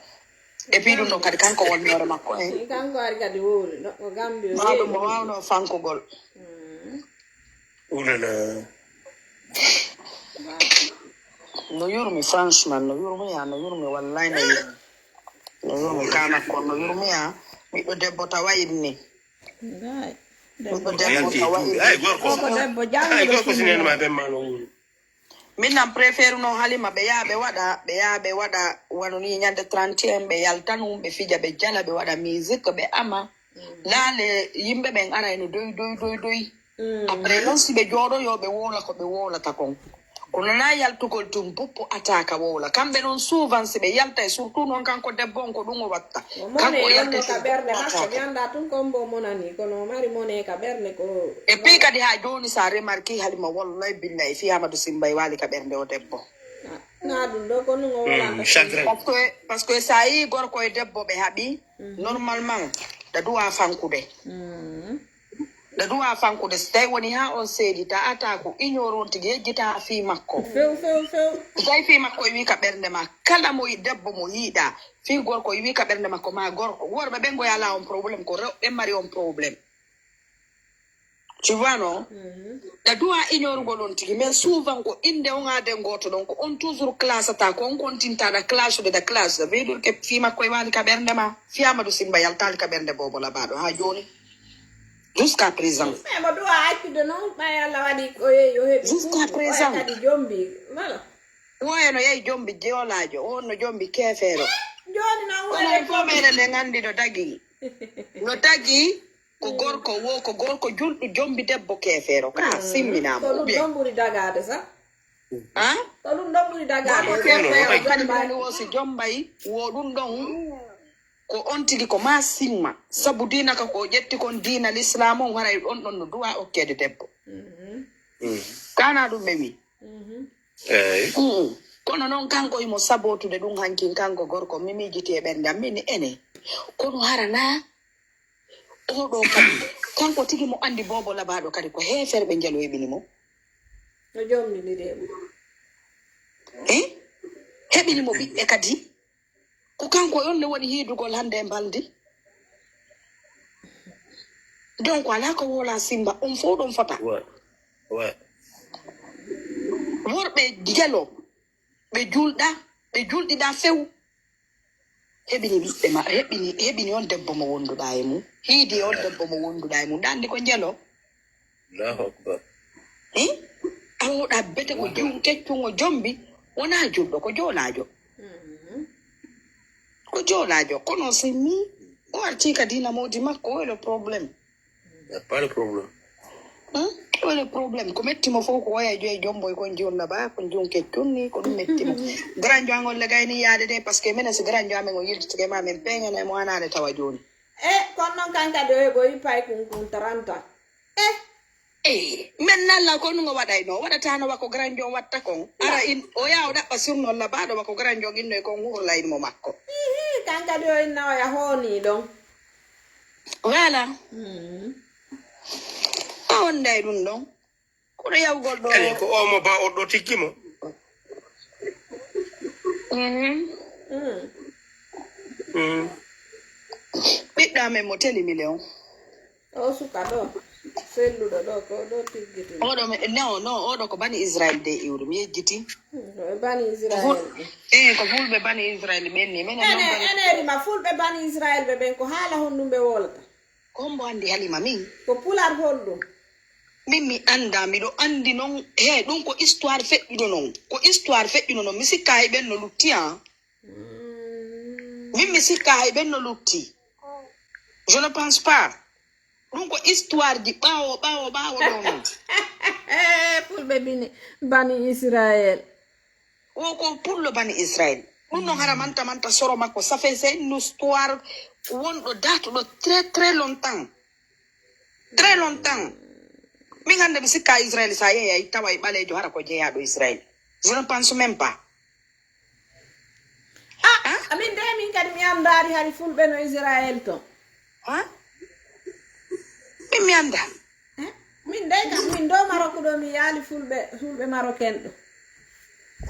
E puis ɗum ɗon kadi kanko wonnoore makko en. Kanko ari kadi wowli ɗo o Gambi o. Maa ɗum mo wawno fankugol. Oulala. No yurmi franchement no yurmi ya no yurmi wallahi no yurmi. No yurmi kana ko no yurmi ya. Ɓiɗɗo debbo tawa inni. Ɓiɗɗo debbo tawa inni. Ay gorko. Ko debbo janguɗo. Ay gorko sinenma ɓen ma no wuri. Min nan préfère no Halima ɓe yaha ɓe waɗa ɓe yaha ɓe waɗa wano ni ñande trente et un ɓe yalta num ɓe fija ɓe jala ɓe waɗa musique ɓe ama. Naale yimɓe ɓen ara eno doy doy doy doy. Après non si ɓe jooɗoyo ɓe wowla ko ɓe wowlata kon. Kono na yaltugol tun buppo ataka wowla kamɓe non souvent si ɓe yalta e surtout non kanko debbo on ko ɗum o watta. Kanko o yalta e surtout ataka. Mi annda tun ko mbo monani kono o mari mone ka ɓernde ko. E puis kadi ha joni sa remarki Halima wallahi billahi fi Amadou Simba e wali ka ɓernde o debbo. Na ɗum ɗo ko ɗum o wala. Chagrin. Parce que parce que sa yi gorko e debbo ɓe haɓi normalement da duwa fankude. Da duwa fankude so tawi woni ha on seedi ta ata ko ignoron tigi yejjita fii makko. Few few few. So tawi fii makko e wi ka ɓernde ma kala mo debbo mo yiiɗa fii gorko e wi ka ɓernde makko ma gorko worɓe ɓen goya ala on problème ko rewɓe mari on problème. Tu vois non? Da duwa ignorugol on tigi mais souvent ko inde on aden goto ɗon ko on toujours classata ko on continta da classe de da classe da veut dire que fii makko e wali ka ɓernde ma fii Amadou Simba yaltali ka ɓernde bobo labaɗo ha joni. Jusqu'à présent. Mais mo duwa accude noon ɓay Allah waɗi o yehi o heɓi jusqu'à présent kadi jombi voilà. Woya no yehi jombi jolajo o no jombi kefeero. Joni noon wona fof meɗen en andi no dagi no dagi ko gorko wo ko gorko julɗo jombi debbo kefeero ka simminama ko ɗum ɗon ɓuri dagade sa. An? Ko ɗum ɗon ɓuri dagade. Kadi mani wo si jombay wo ɗum ɗon. Ko on tigi ko ma simma sabu diina ka ko o ƴetti kon diina l'islam on haray on ɗon no duwa okkede debbo. Kana ɗum ɓe wi. Eyi. Kono noon kanko himo sabotude ɗum hankin kanko gorko mi miijiti e ɓernde am min ene kono hara na oɗo kadi kanko tigi mo andi bobo labaɗo kadi ko heeferɓe njalo heɓini mo. No jombi ndi de. E heɓini mo ɓiɓɓe kadi. Ko kanko on ne waɗi hiidugol hannde e mbalndi. Donc alaa ko woola Simba on fof ɗon fota. Worɓe jelo ɓe julɗa ɓe julɗiɗa few. Heɓini ɓiɓɓe ma heɓini heɓini on debbo mo wonduɗa e mum hiidi e on debbo mo wonduɗa e mum ɗa anndi ko njelo. Allahu akbar. Eh? Awoɗa bete ko jum keccum o jombi wona julɗo ko joolajo. Ko joolajo kono si mi o arti ka dina modi makko o le problème. Pas le problème. Wala problème ko metti mo fof ko waya joyi jomboy kon jonna ba kon jon keccun ni ko ɗum metti mo. Grand jo angol le gayni yaade de parce que menen si grand jo amen o yiltitike ma men peñane mo anane tawa joni. E kono noon kan kadi o heɓoyi paykun kun trente. E. Eyi, men nalla ko ɗum o waɗayno, o waɗatano wako grand jon watta kon. Ara in o yaha o ɗaɓɓa surnolla baɗo wako grand jon inno e kon hurla in mo makko. Ihi, kan kadi o inna o yaha o ni ɗon. Voilà. A wonday ɗum ɗon. Kono yawgol ɗo. Eyi, ko o mo ba o ɗo tikki mo. Ɓiɗɗo amen mo teli mile on. O suka ɗo selluɗo ɗo ko ɗo tiggiti. Oɗo mi- non non oɗo ko bani Israel de iwri mi yejjiti. Ko e bani Israel. Eyi ko fulɓe bani Israel ɓenni minen non Ene bani ene rima fulɓe bani Israel ɓe ɓen ko haala honɗum ɓe wolata. Hombo andi Halima min? Ko pular honɗum? Min mi anda miɗo andi non he ɗum ko histoire feƴƴuno non ko histoire feƴƴuno non mi sikka hay ɓen no lutti an. Min mi sikka hay ɓen no lutti. Je ne pense pas. Ɗum ko histoire ji ɓawo ɓawo ɓawo ɗo non. Fulɓe bini bani Israel. O ko pullo bani Israel. Ɗum non hara manta manta soro makko ça fait c'est une histoire wonɗo datuɗo très très longtemps. Très longtemps. Min hande mi sikka Israel sa yehi ay tawa e ɓalejo hara ko jeyaɗo Israel. Je ne pense même pas. Ah, amin de min kadi mi anndaari hari fulɓe no Israël ton. Ha? Min mi annda. Eh? Min de kam min do Marok ɗo mi yaali fulɓe fulɓe marocain ɗo.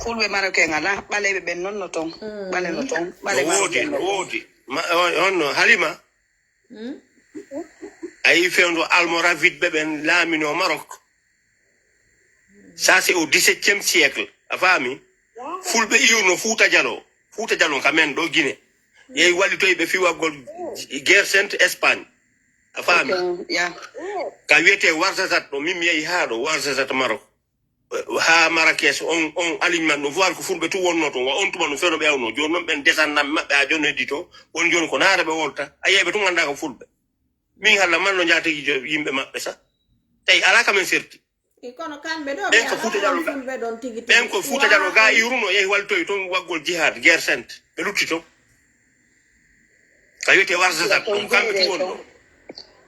Fulɓe marocain ala, ɓaleeɓe ɓen non no ton. Mm. Ɓale no ton. Ɓale no woodi, no woodi. Ma, on, on no Halima. Hmm? A yi fewndo Almoravid ɓe ɓen laamino Maroc. Ça, c'est au dix-septième siècle. A faami? Fulɓe iwno Fuuta Jalo. Fuuta Jalo ka men ɗo Guinée. Yehi wallitoyi ɓe fiwagol guerre sainte Espagne. A faami? Ok, yeah. Ka wiyetee Ouarzazate ɗo, min mi yehi haa ɗo Ouarzazate Maroc. Haa Marrakech, on, on alignement ɗum fof, ko fulɓe tun wonno toon. Wa on tuma no fewno ɓe awno. Jooni noon ɓen descendant maɓɓe haa jooni heddi to. Won jooni ko naata ɓe wolta. A yiyay ɓe tun anndaa ko fulɓe. Min halla man no njaatigi jo-, yimɓe maɓɓe sa. Tawi alaa ka men serti. E kono kamɓe ɗo, ɓen ko Fuuta Jallo ga. Fulɓe ɗon tigi tigi. Ɓen ko Fuuta Jallo ga iwruno, yehi waltoyi toon waggol jihad, guerre sainte. Ɓe lutti toon. Ka wiyetee Ouarzazate ɗon, kamɓe tun woni ɗon.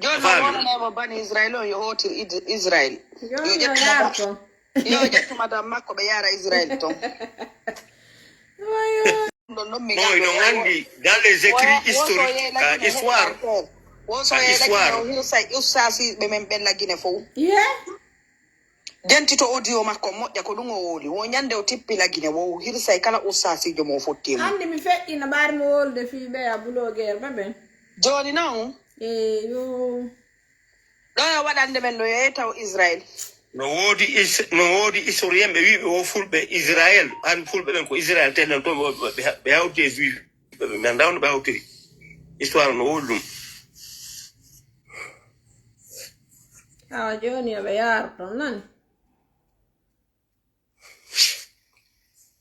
Jooni noon wonanaymo bani Israel on yo hootir Id-, Israel. Yo ƴettu madame. Yo ƴettu madame makko ɓe yaara Israel ton. Ɗon ɗon mi no, no anndi dans les écrits historiques, ka histoire. Wo so ka histoire. Hirsay ustaasiiɓe men ɓen Lagine fow. Ye? Dentito audio makko moƴƴa ko ɗum o wowli. Wo ñande o tippi Lagine wo hirsay kala ustaasiijo mo o fotti mo. Anndi mi feƴƴina ɓaari mo wolde fii ɓe a blogueur ɓe ɓen. Jooni noon. Eyo. Ɗo yo waɗande men ɗo yo taw Israel. No woodi is-, no woodi historien ɓe wiiɓe wo fulɓe Israel, han fulɓe ɓen ko Israel tenen to ɓe, ɓe, ɓe hawti e juif ɓe, ɓe, mi anndaa no ɓe hawtiri. Histoire no woodi ɗum. Awa jooni yo ɓe yaar ton nani.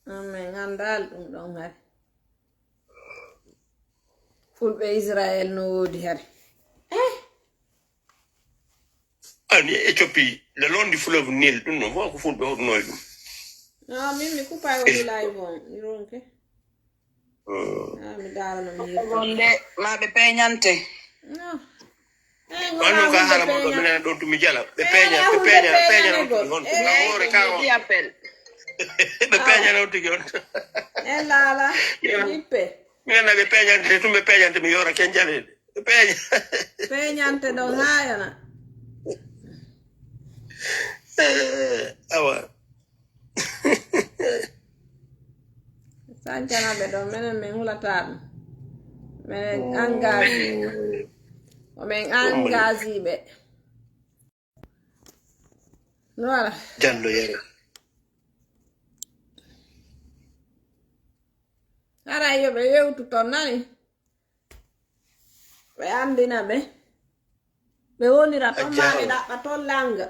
Amen, anndaali ɗum ɗon hari. Fulɓe Israel no woodi hari. Eh? Ani Éthiopie, le long du fleuve Nil, ɗum ɗon fof ko fulɓe hoɗunoo e ɗum. No, min mi kupa e woni live on, mi ronke. Ah, mi daarano mi hirta. Wonde ma ɓe peñante. No. Wano ka haala mo ɗo, minen ɗon tumi jala. Ɓe peña, ɓe peña, peña non tigi on. Tumi hoore ka on. Ɓe peña non tigi on. E laala, yippe. Minen na ɓe peñante, tum ɓe peñante, mi yora ken jaleede. Ɓe peña. Peñante ɗon haayana. Eh, awa. Sancana ɓe ɗo, menen min hulataa ɗum. Menen engagé. Ko min engagé ɓe. Voilà. Jallo yere. Haray yo ɓe yewtu ton nani. Ɓe anndina ɓe. Ɓe wonira ton, ma ɓe ɗaɓɓa ton lannga.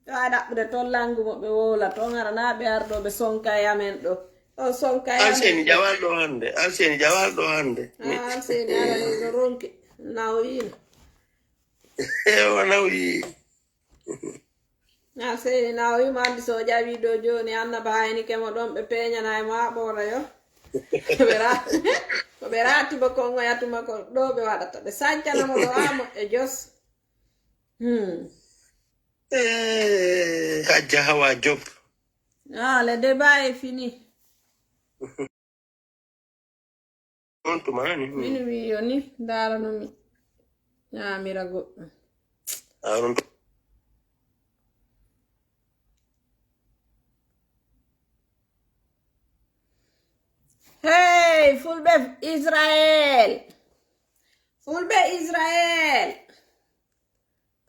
Ɓe waawi ɗaɓɓude ton lanngu mo ɓe wowla ton, hara na ɓe arɗo ɓe sonka e amen ɗo. O sonka e amen. Alseni Jawal ɗo hannde. Alseni Jawal ɗo hannde. Ah, Alseni ara e no ronki. Nawoyino. O nawoyi. Na seni na o wima andi so jawi do joni annaba hayni kemo ɗon ɓe peñanay mo a ɓoora yo. Ɓe ra-, ko ɓe rati ba kongo yatuma ko ɗo ɓe waɗata. Ɓe sancana mo ɗo amo e jos. Hmm. Eh, Hajja Hawa Job. Ah, le débat est fini. On tuma ni. Min wi yo ni, ndaara no mi ñaamira goɗɗum. Ah, on tu- Hey, fulɓe Israel. Fulɓe Israel.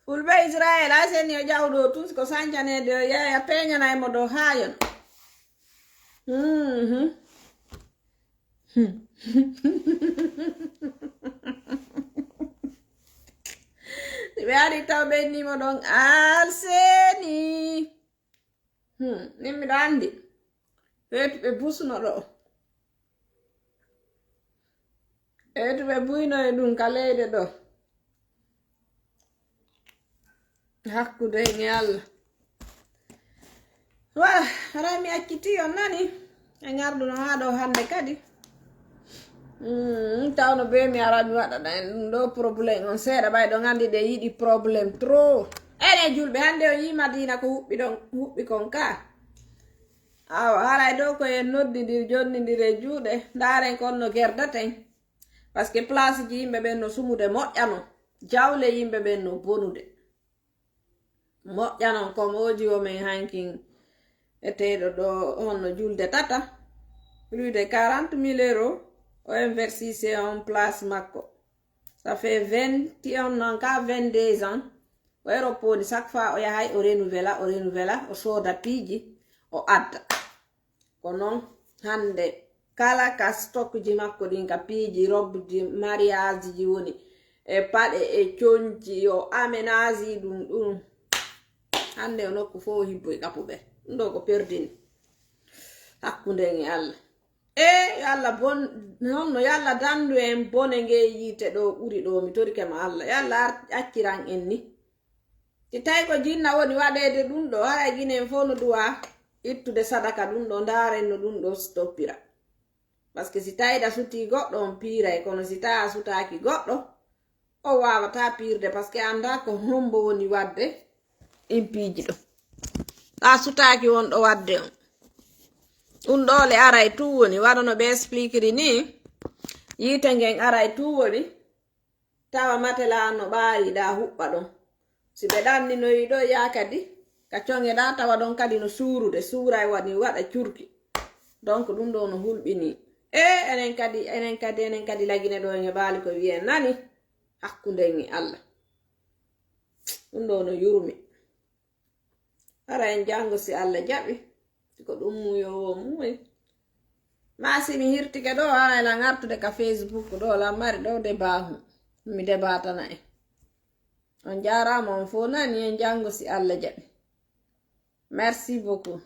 Fulɓe Israel, a seni yo jawɗo tun ko sancaneede yo yeeya peñanay mo ɗo haayon. Mhm. Ɓe ari taw ɓe ni mo ɗon Alseni. Hmm, min miɗo anndi. Weetu ɓe busno ɗo. Weetu ɓe buyno e ɗum ka leyɗe ɗo. Hakkunde e Allah. Wala, haray mi acciti on nani. En arduno haa ɗo hannde kadi. Mm, tawno be mi ara mi waɗaɗa en ɗum ɗo problème on seeɗa, ɓay ɗon anndi ɗe yiɗi problème trop. Ene julɓe hannde on yii Madina ko huɓɓi ɗon, huɓɓi kon ka. Awa haray ɗo ko en noddidir jonnidir e juuɗe, ndaaren kon no gerdaten. Parce que place ji yimɓe ɓen no sumude moƴƴano, jawle yimɓe ɓen no bonude. Moƴƴanon ko moodi o men hankin eteeɗo ɗo honno julde tata. Plus de quarante mille euros o investir on place makko. Ça fait vingt et un ans ka vingt-deux ans. O europoni chaque fois o yahay o renouvela o renouvela o sooda piiji o adda. Ko non hande kala ka stock ji makko ɗin ka piiji robe ji mariage ji woni e paɗe e conci o amenaji ɗum ɗum. Hande o nokku fof o hibbo e kapuɓe ɗum ɗo ko perdini hakkunden e Allah. E yo Allah bon honno yo Allah dandu en bone nge yiite ɗo ɓuri ɗo mi torike ma Allah yo Allah ar- acciran en ni. Si tawi ko jinna woni waɗeede ɗum ɗo haray ginen fof no duwa ittude sadaka ɗum ɗo ndaaren no ɗum ɗo stoppira. Parce que si tawi ɗa sutii goɗɗo on piiray kono si tawi a sutaaki goɗɗo o waawata piirde parce que annda ko hombo woni waɗde ɗin piiji ɗo. Ɗa sutaaki wonɗo waɗde on ɗum ɗo le aray tu woni waɗa no ɓe expliquiri ni. Yiite ngen aray tu woni tawa matela no ɓaari ɗa huɓɓa ɗon. Si ɓe ɗanninoyi ɗo ya kadi ka coŋe ɗa tawa ɗon kadi no suurude suura e waɗi waɗa curki. Donc ɗum ɗo no hulɓini e enen kadi enen kadi enen kadi lagine ɗo en heɓaali ko wiyen nani hakkunden e Allah. Ɗum ɗo no yurmi. Hara en janngo si Allah jaɓi. Si ko ɗum muuyowo muuyi. Ma si mi hirtike ɗo haray lan artude ka Facebook ɗo lan mari ɗo debaahu. Mi debatana en. On jaaraama on fof nani en janngo si Allah jaɓi. Merci beaucoup.